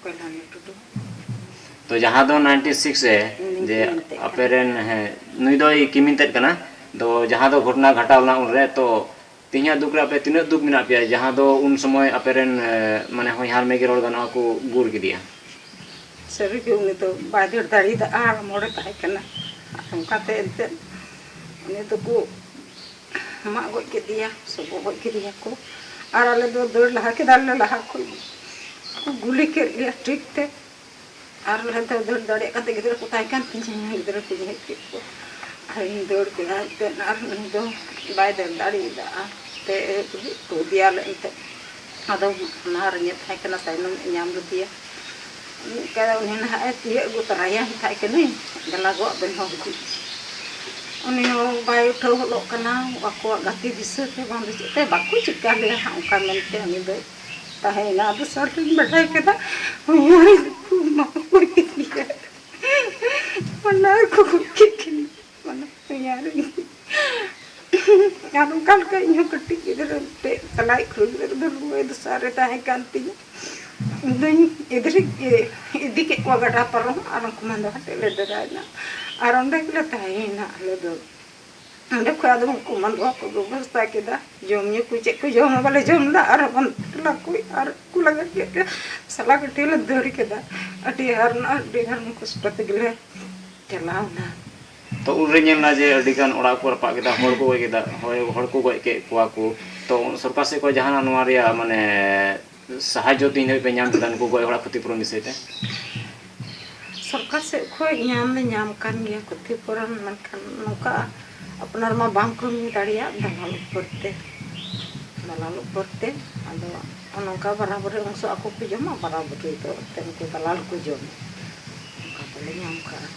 ᱠᱚᱭᱞᱟᱱᱤ ᱴᱩᱰᱩ᱾ ᱛᱚ ᱡᱟᱦᱟᱸ ᱫᱚ ᱱᱟᱭᱤᱱᱴᱤ ᱥᱤᱠᱥ ᱨᱮ ᱤᱧ ᱡᱮ ᱢᱮᱱᱛᱮ ᱟᱯᱮ ᱨᱮᱱ, ᱦᱮᱸ, ᱱᱩᱭ ᱫᱚᱭ ᱠᱤᱢᱤᱱ ᱛᱮᱫ ᱠᱟᱱᱟ, ᱛᱚ ᱡᱟᱦᱟᱸ ᱫᱚ ᱜᱷᱚᱴᱚᱱᱟ ᱜᱷᱟᱴᱟᱣ ᱞᱮᱱᱟ ᱩᱱᱨᱮ, ᱛᱚ ᱛᱮᱦᱮᱧᱟᱜ ᱫᱩᱠ ᱨᱮ ᱟᱯᱮ ᱛᱤᱱᱟᱹᱜ ᱫᱩᱠ ᱢᱮᱱᱟᱜ ᱯᱮᱭᱟ, ᱡᱟᱦᱟᱸ ᱫᱚ ᱩᱱ ᱥᱚᱢᱚᱭ ᱟᱯᱮ ᱨᱮᱱ, ᱮ, ᱢᱟᱱᱮ ᱦᱚᱧᱦᱟᱨ ᱢᱮᱜᱮ ᱨᱚᱲ ᱜᱟᱱᱚᱜᱼᱟ, ᱠᱚ ᱜᱩᱨ ᱠᱮᱫᱮᱭᱟ? ᱥᱟᱹᱨᱤᱜᱮ ᱩᱱᱤ ᱫᱚ ᱵᱟᱭ ᱫᱟᱹᱲ ᱫᱟᱲᱮᱭᱟᱫᱟ, ᱟᱨ ᱦᱚᱲᱮ ᱛᱟᱦᱮᱸ ᱠᱟᱱᱟ᱾ ᱟᱨ ᱚᱱᱠᱟᱛᱮ ᱮᱱᱛᱮᱫ ᱩᱱᱤ ᱫᱚᱠᱚ ᱢᱟᱜ ᱜᱚᱡ ᱠᱮᱫᱮᱭᱟ, ᱥᱚᱵᱚᱜ ᱜᱚᱡ ᱠᱮᱫᱮᱭᱟ ᱠᱚ᱾ ᱟᱨ ᱟᱞᱮ ᱫᱚ ᱫᱟᱹᱲ ᱞᱟᱦᱟ ᱠᱮᱫᱟᱞᱮ, ᱞᱟᱦᱟ ᱠᱷᱚᱱ ᱠᱚ ᱜᱩᱞᱤ ᱠᱮᱫ ᱞᱮᱭᱟ ᱴᱷᱤᱠ ᱛᱮ᱾ ᱟᱨ ᱟᱞᱮ ᱫᱚ ᱫᱟᱹᱲ ᱫᱟᱲᱮᱭᱟᱜ ᱠᱟᱱ ᱛᱮ ᱜᱤᱫᱽᱨᱟᱹ ᱠᱚ ᱛᱟᱦᱮᱸ ᱠᱟᱱ ᱛᱤᱧᱟ, ᱜᱤᱫᱽᱨᱟᱹ ᱠᱚᱧ ᱦᱮᱡ ᱠᱮᱫ ᱠᱚᱣᱟ᱾ ᱟᱨᱤᱧ ᱫᱟᱹᱲ ᱠᱮᱫᱟ ᱮᱱᱛᱮᱫ, ᱟᱨ ᱩᱱᱤ ᱫᱚ ᱵᱟᱭ ᱫᱟᱹᱲ ᱫᱟᱲᱮᱭᱟᱫᱟ᱾ ᱛᱮ ᱤᱫᱤ ᱦᱚᱴᱚ ᱟᱫᱮᱭᱟᱞᱮ ᱮᱱᱛᱮᱫ᱾ ᱟᱫᱚ ᱚᱱᱟ ᱨᱮᱸᱜᱮᱡ ᱛᱟᱦᱮᱸ ᱠᱟᱱᱟ, ᱛᱟᱭᱱᱚᱢ ᱧᱟᱢ ᱞᱮᱫᱮᱭᱟ᱾ ᱚᱱᱠᱟ ᱩᱱᱤ ᱱᱟᱦᱟᱜ ᱮ ᱛᱤᱭᱟᱹᱜ ᱟᱹᱜᱩ ᱛᱚᱨᱟᱭᱟ, ᱢᱮᱛᱟᱭ ᱠᱟᱹᱱᱟᱹᱧ, "ᱫᱮᱞᱟ ᱜᱚ, ᱟᱵᱮᱱ ᱦᱚᱸ ᱦᱤᱡᱩᱜ ᱯᱮ᱾" ᱩᱱᱤ ᱦᱚᱸ ᱵᱟᱭ ᱩᱴᱷᱟᱹᱣ ᱦᱚᱞᱚᱜ ᱠᱟᱱᱟ, ᱟᱠᱚᱣᱟᱜ ᱜᱟᱛᱮ ᱫᱤᱥᱟᱹ ᱛᱮ ᱵᱟᱝ ᱫᱚ ᱪᱮᱫ ᱛᱮ ᱵᱟᱠᱚ ᱪᱤᱠᱟ ᱞᱮᱭᱟ ᱦᱟᱸᱜ, ᱚᱱᱠᱟ ᱢᱮᱱᱛᱮ ᱩᱱᱤ ᱫᱚᱭ ᱛᱟᱦᱮᱸᱭᱮᱱᱟ᱾ ᱫᱚᱥᱟᱨ ᱫᱤᱱ ᱵᱟᱰᱟᱭ ᱠᱮᱫᱟ, ᱩᱱᱤ ᱦᱚᱸ ᱢᱟ ᱜᱚᱡ ᱠᱮᱫᱮᱭᱟ᱾ ᱚᱱᱟ ᱠᱚ ᱜᱚᱡ ᱠᱮᱫ ᱠᱤᱱᱟ᱾ ᱚᱱᱟ ᱟᱨ ᱚᱱᱠᱟ ᱞᱮᱠᱟ ᱤᱧᱦᱚᱸ ᱠᱟᱹᱴᱤᱡ ᱜᱤᱫᱽᱨᱟᱹ ᱢᱤᱫᱴᱮᱡ ᱛᱟᱞᱟᱭᱤᱡ ᱠᱩᱲᱤ ᱜᱤᱫᱽᱨᱟᱹ ᱫᱚ ᱨᱩᱣᱟᱹᱭ ᱫᱚᱥᱟᱨ ᱨᱮ ᱛᱟᱦᱮᱸ ᱠᱟᱱ ᱛᱤᱧᱟᱹ᱾ ᱤᱧ ᱫᱚᱧ ᱤᱫᱤ ᱤᱫᱤ ᱠᱮᱫ ᱠᱚᱣᱟ ᱜᱟᱰᱟ ᱯᱟᱨᱚᱢ, ᱟᱨ ᱩᱱᱠᱩ ᱢᱟᱱᱫᱣᱟ ᱴᱷᱮᱡ ᱞᱮ ᱰᱮᱨᱟᱭᱮᱱᱟ᱾ ᱟᱨ ᱚᱸᱰᱮ ᱜᱮᱞᱮ ᱛᱟᱦᱮᱸᱭᱮᱱᱟ ᱟᱞᱮ ᱫᱚ᱾ ᱚᱸᱰᱮ ᱠᱷᱚᱡ ᱟᱫᱚ ᱩᱱᱠᱩ ᱢᱟᱱᱫᱣᱟ ᱠᱚ ᱵᱮᱵᱚᱥᱛᱟ ᱠᱮᱫᱟ, ᱡᱚᱢ ᱧᱩ ᱠᱚ ᱪᱮᱫ ᱠᱚ ᱡᱚᱢᱟ ᱵᱟᱞᱮ ᱡᱚᱢ ᱞᱮᱫᱟ, ᱟᱨ ᱦᱚᱯᱚᱱ ᱞᱟᱠᱚ ᱟᱨ ᱠᱚ ᱞᱟᱜᱟ ᱠᱮᱫ ᱞᱮᱭᱟ᱾ ᱥᱟᱞᱟ ᱠᱟᱹᱴᱷᱤ ᱞᱮ ᱫᱟᱹᱲ ᱠᱮᱫᱟ᱾ ᱟᱹᱰᱤ ᱦᱟᱨ ᱟᱹᱰᱤ ᱦᱟᱨ ᱠᱚᱥᱴᱚ ᱛᱮᱜᱮ ᱞᱮ ᱪᱟᱞᱟᱣᱱᱟ᱾ ᱛᱚ ᱩᱱᱨᱮ ᱧᱮᱞ ᱮᱱᱟ ᱡᱮ ᱟᱹᱰᱤ ᱜᱟᱱ ᱚᱲᱟᱜ ᱠᱚ ᱨᱟᱯᱟᱜ ᱠᱮᱫᱟ, ᱦᱚᱲ ᱠᱚ ᱜᱚᱡ ᱠᱮᱫᱟ, ᱦᱚᱲ, ᱦᱚᱲ ᱠᱚ ᱜᱚᱡ ᱠᱮᱫ ᱠᱚᱣᱟ ᱠᱚ᱾ ᱛᱚ ᱥᱚᱨᱠᱟᱨ ᱥᱮᱫ ᱠᱷᱚᱱ ᱡᱟᱦᱟᱱᱟᱜ ᱱᱚᱣᱟ ᱨᱮᱭᱟᱜ ᱢᱟᱱᱮ ᱥᱟᱦᱟᱡᱽᱡᱚ ᱛᱤᱱ ᱫᱷᱟᱹᱵᱤᱡ ᱯᱮ ᱧᱟᱢ ᱠᱮᱫᱟ ᱱᱩᱠᱩ ᱜᱚᱡ ᱦᱚᱲᱟᱜ ᱠᱷᱚᱛᱤ ᱯᱩᱨᱚᱱ ᱵᱤᱥᱚᱭ ᱛᱮ? ᱥᱚᱨᱠᱟᱨ ᱥᱮᱫ ᱠᱷᱚᱱ ᱧᱟᱢ ᱞᱮ ᱧᱟᱢ ᱠᱟᱱ ᱜᱮᱭᱟ ᱠᱷᱚᱛᱤ ᱯᱩᱨᱚᱱ, ᱢᱮᱱᱠᱷᱟᱱ ᱱᱚᱝᱠᱟ ᱟᱯᱱᱟᱨ ᱢᱟ ᱵᱟᱢ ᱠᱟᱹᱢᱤ ᱫᱟᱲᱮᱭᱟᱜ ᱫᱟᱞᱟᱞ ᱩᱯᱚᱨ ᱛᱮ, ᱫᱟᱞᱟᱞ ᱩᱯᱚᱨ ᱛᱮ᱾ ᱟᱫᱚ ᱱᱚᱝᱠᱟ ᱵᱟᱨᱟᱵᱟᱹᱨᱤ ᱚᱝᱥᱚ ᱟᱠᱚ ᱠᱚ ᱡᱚᱢᱟ, ᱵᱟᱨᱟᱵᱟᱹᱨᱤ ᱫᱚ ᱮᱱᱛᱮ ᱩᱱᱠᱩ ᱫᱟᱞᱟᱞ ᱠᱚ ᱡᱚᱢᱟ᱾ ᱚᱱᱠᱟ ᱛᱮᱞᱮ ᱧᱟᱢ ᱠᱟᱜᱼᱟ᱾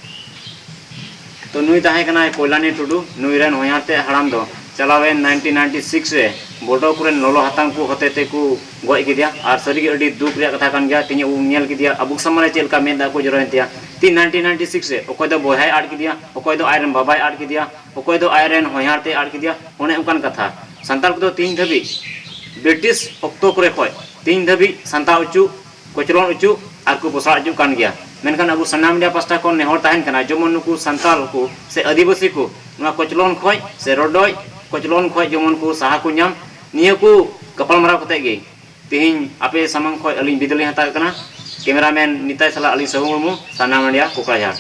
ᱛᱚ ᱱᱩᱭ ᱛᱟᱦᱮᱸ ᱠᱟᱱᱟᱭ ᱠᱚᱞᱭᱟᱱᱤ ᱴᱩᱰᱩ, ᱱᱩᱭ ᱨᱮᱱ ᱦᱚᱧᱦᱟᱨ ᱛᱮ ᱦᱟᱲᱟᱢ ᱫᱚ ᱪᱟᱞᱟᱣᱮᱱ ᱱᱟᱭᱤᱱᱴᱤᱱ ᱱᱟᱭᱤᱱᱴᱤ ᱥᱤᱠᱥ ᱨᱮ ᱵᱳᱰᱳ ᱠᱚᱨᱮᱱ ᱞᱚᱞᱚ ᱦᱟᱛᱟᱝ ᱠᱚ ᱦᱚᱛᱮ ᱛᱮᱠᱚ ᱜᱚᱡ ᱠᱮᱫᱮᱭᱟ᱾ ᱟᱨ ᱥᱟᱹᱨᱤᱜᱮ ᱟᱹᱰᱤ ᱫᱩᱠ ᱨᱮᱭᱟᱜ ᱠᱟᱛᱷᱟ ᱠᱟᱱ ᱜᱮᱭᱟ, ᱛᱮᱦᱮᱧ ᱟᱵᱚ ᱧᱮᱞ ᱠᱮᱫᱮᱭᱟ ᱟᱵᱚ ᱥᱟᱢᱟᱝ ᱨᱮ ᱪᱮᱫ ᱞᱮᱠᱟ ᱢᱮᱫ ᱫᱟᱜ ᱠᱚ ᱡᱚᱨᱚᱭᱮᱱ ᱛᱟᱭᱟ᱾ ᱛᱤᱱ ᱱᱟᱭᱤᱱᱴᱤᱱ ᱱᱟᱭᱤᱱᱴᱤ ᱥᱤᱠᱥ ᱨᱮ ᱚᱠᱚᱭ ᱫᱚ ᱵᱚᱭᱦᱟᱭ ᱟᱫ ᱠᱮᱫᱮᱭᱟ, ᱚᱠᱚᱭ ᱫᱚ ᱟᱡ ᱨᱮᱱ ᱵᱟᱵᱟᱭ ᱟᱫ ᱠᱮᱫᱮᱭᱟ, ᱚᱠᱚᱭ ᱫᱚ ᱟᱡ ᱨᱮᱱ ᱦᱚᱧᱦᱟᱨ ᱛᱮᱭ ᱟᱫ ᱠᱮᱫᱮᱭᱟ᱾ ᱚᱱᱮ ᱚᱱᱠᱟᱱ ᱠᱟᱛᱷᱟ᱾ ᱥᱟᱱᱛᱟᱲ ᱠᱚᱫᱚ ᱛᱮᱦᱮᱧ ᱫᱷᱟᱹᱵᱤᱡ ᱵᱨᱤᱴᱤᱥ ᱚᱠᱛᱚ ᱠᱚᱨᱮ ᱠᱷᱚᱡ ᱛᱮᱦᱮᱧ ᱫᱷᱟᱹᱵᱤᱡ ᱥᱟᱱᱛᱟᱲ ᱚᱪᱚ, ᱠᱚᱪᱞᱚᱱ ᱚᱪᱚ ᱟᱨ ᱠᱚ ᱯᱚᱥᱟᱣ ᱚᱪᱚᱜ ᱠᱟᱱ ᱜᱮᱭᱟ᱾ ᱢᱮᱱᱠᱷᱟᱱ ᱟᱵᱚ ᱥᱟᱱᱟᱢ ᱢᱤᱰᱤᱭᱟ ᱯᱟᱥᱴᱟ ᱠᱷᱚᱱ ᱱᱮᱦᱚᱨ ᱛᱟᱦᱮᱱ ᱠᱟᱱᱟ, ᱡᱮᱢᱚᱱ ᱱᱩᱠᱩ ᱥᱟᱱᱛᱟᱲ ᱠᱚ ᱥᱮ ᱟᱹᱫᱤᱵᱟᱹᱥᱤ ᱠᱚ ᱱᱚᱣᱟ ᱠᱚᱪᱞᱚᱱ ᱠᱷᱚᱡ ᱥᱮ ᱨᱚᱰᱚᱡ ᱠᱚᱪᱞᱚᱱ ᱠᱷᱚᱡ ᱡᱮᱢᱚᱱ ᱠᱚ ᱥᱟᱦᱟ ᱠᱚ ᱧᱟᱢ, ᱱᱤᱭᱟᱹ ᱠᱚ ᱜᱟᱯᱟᱞᱢᱟᱨᱟᱣ ᱠᱟᱛᱮ ᱜᱮ ᱛᱮᱦᱮᱧ ᱟᱯᱮ ᱥᱟᱢᱟᱝ ᱠᱷᱚᱡ ᱟᱹᱞᱤᱧ ᱵᱤᱫᱟᱹᱞᱤᱧ ᱦᱟᱛᱟᱣᱮᱫ ᱠᱟᱱᱟ᱾ ᱠᱮᱢᱮᱨᱟᱢᱮᱱ ᱱᱤᱛᱟᱭ ᱥᱟᱞᱟᱜ ᱟᱹᱞᱤᱧ ᱥᱟᱹᱦᱩ ᱢᱩᱨᱢᱩ, ᱥᱟᱱᱟᱢ ᱢᱤᱰᱤᱭᱟ, ᱠᱳᱠᱲᱟᱡᱷᱟᱲ᱾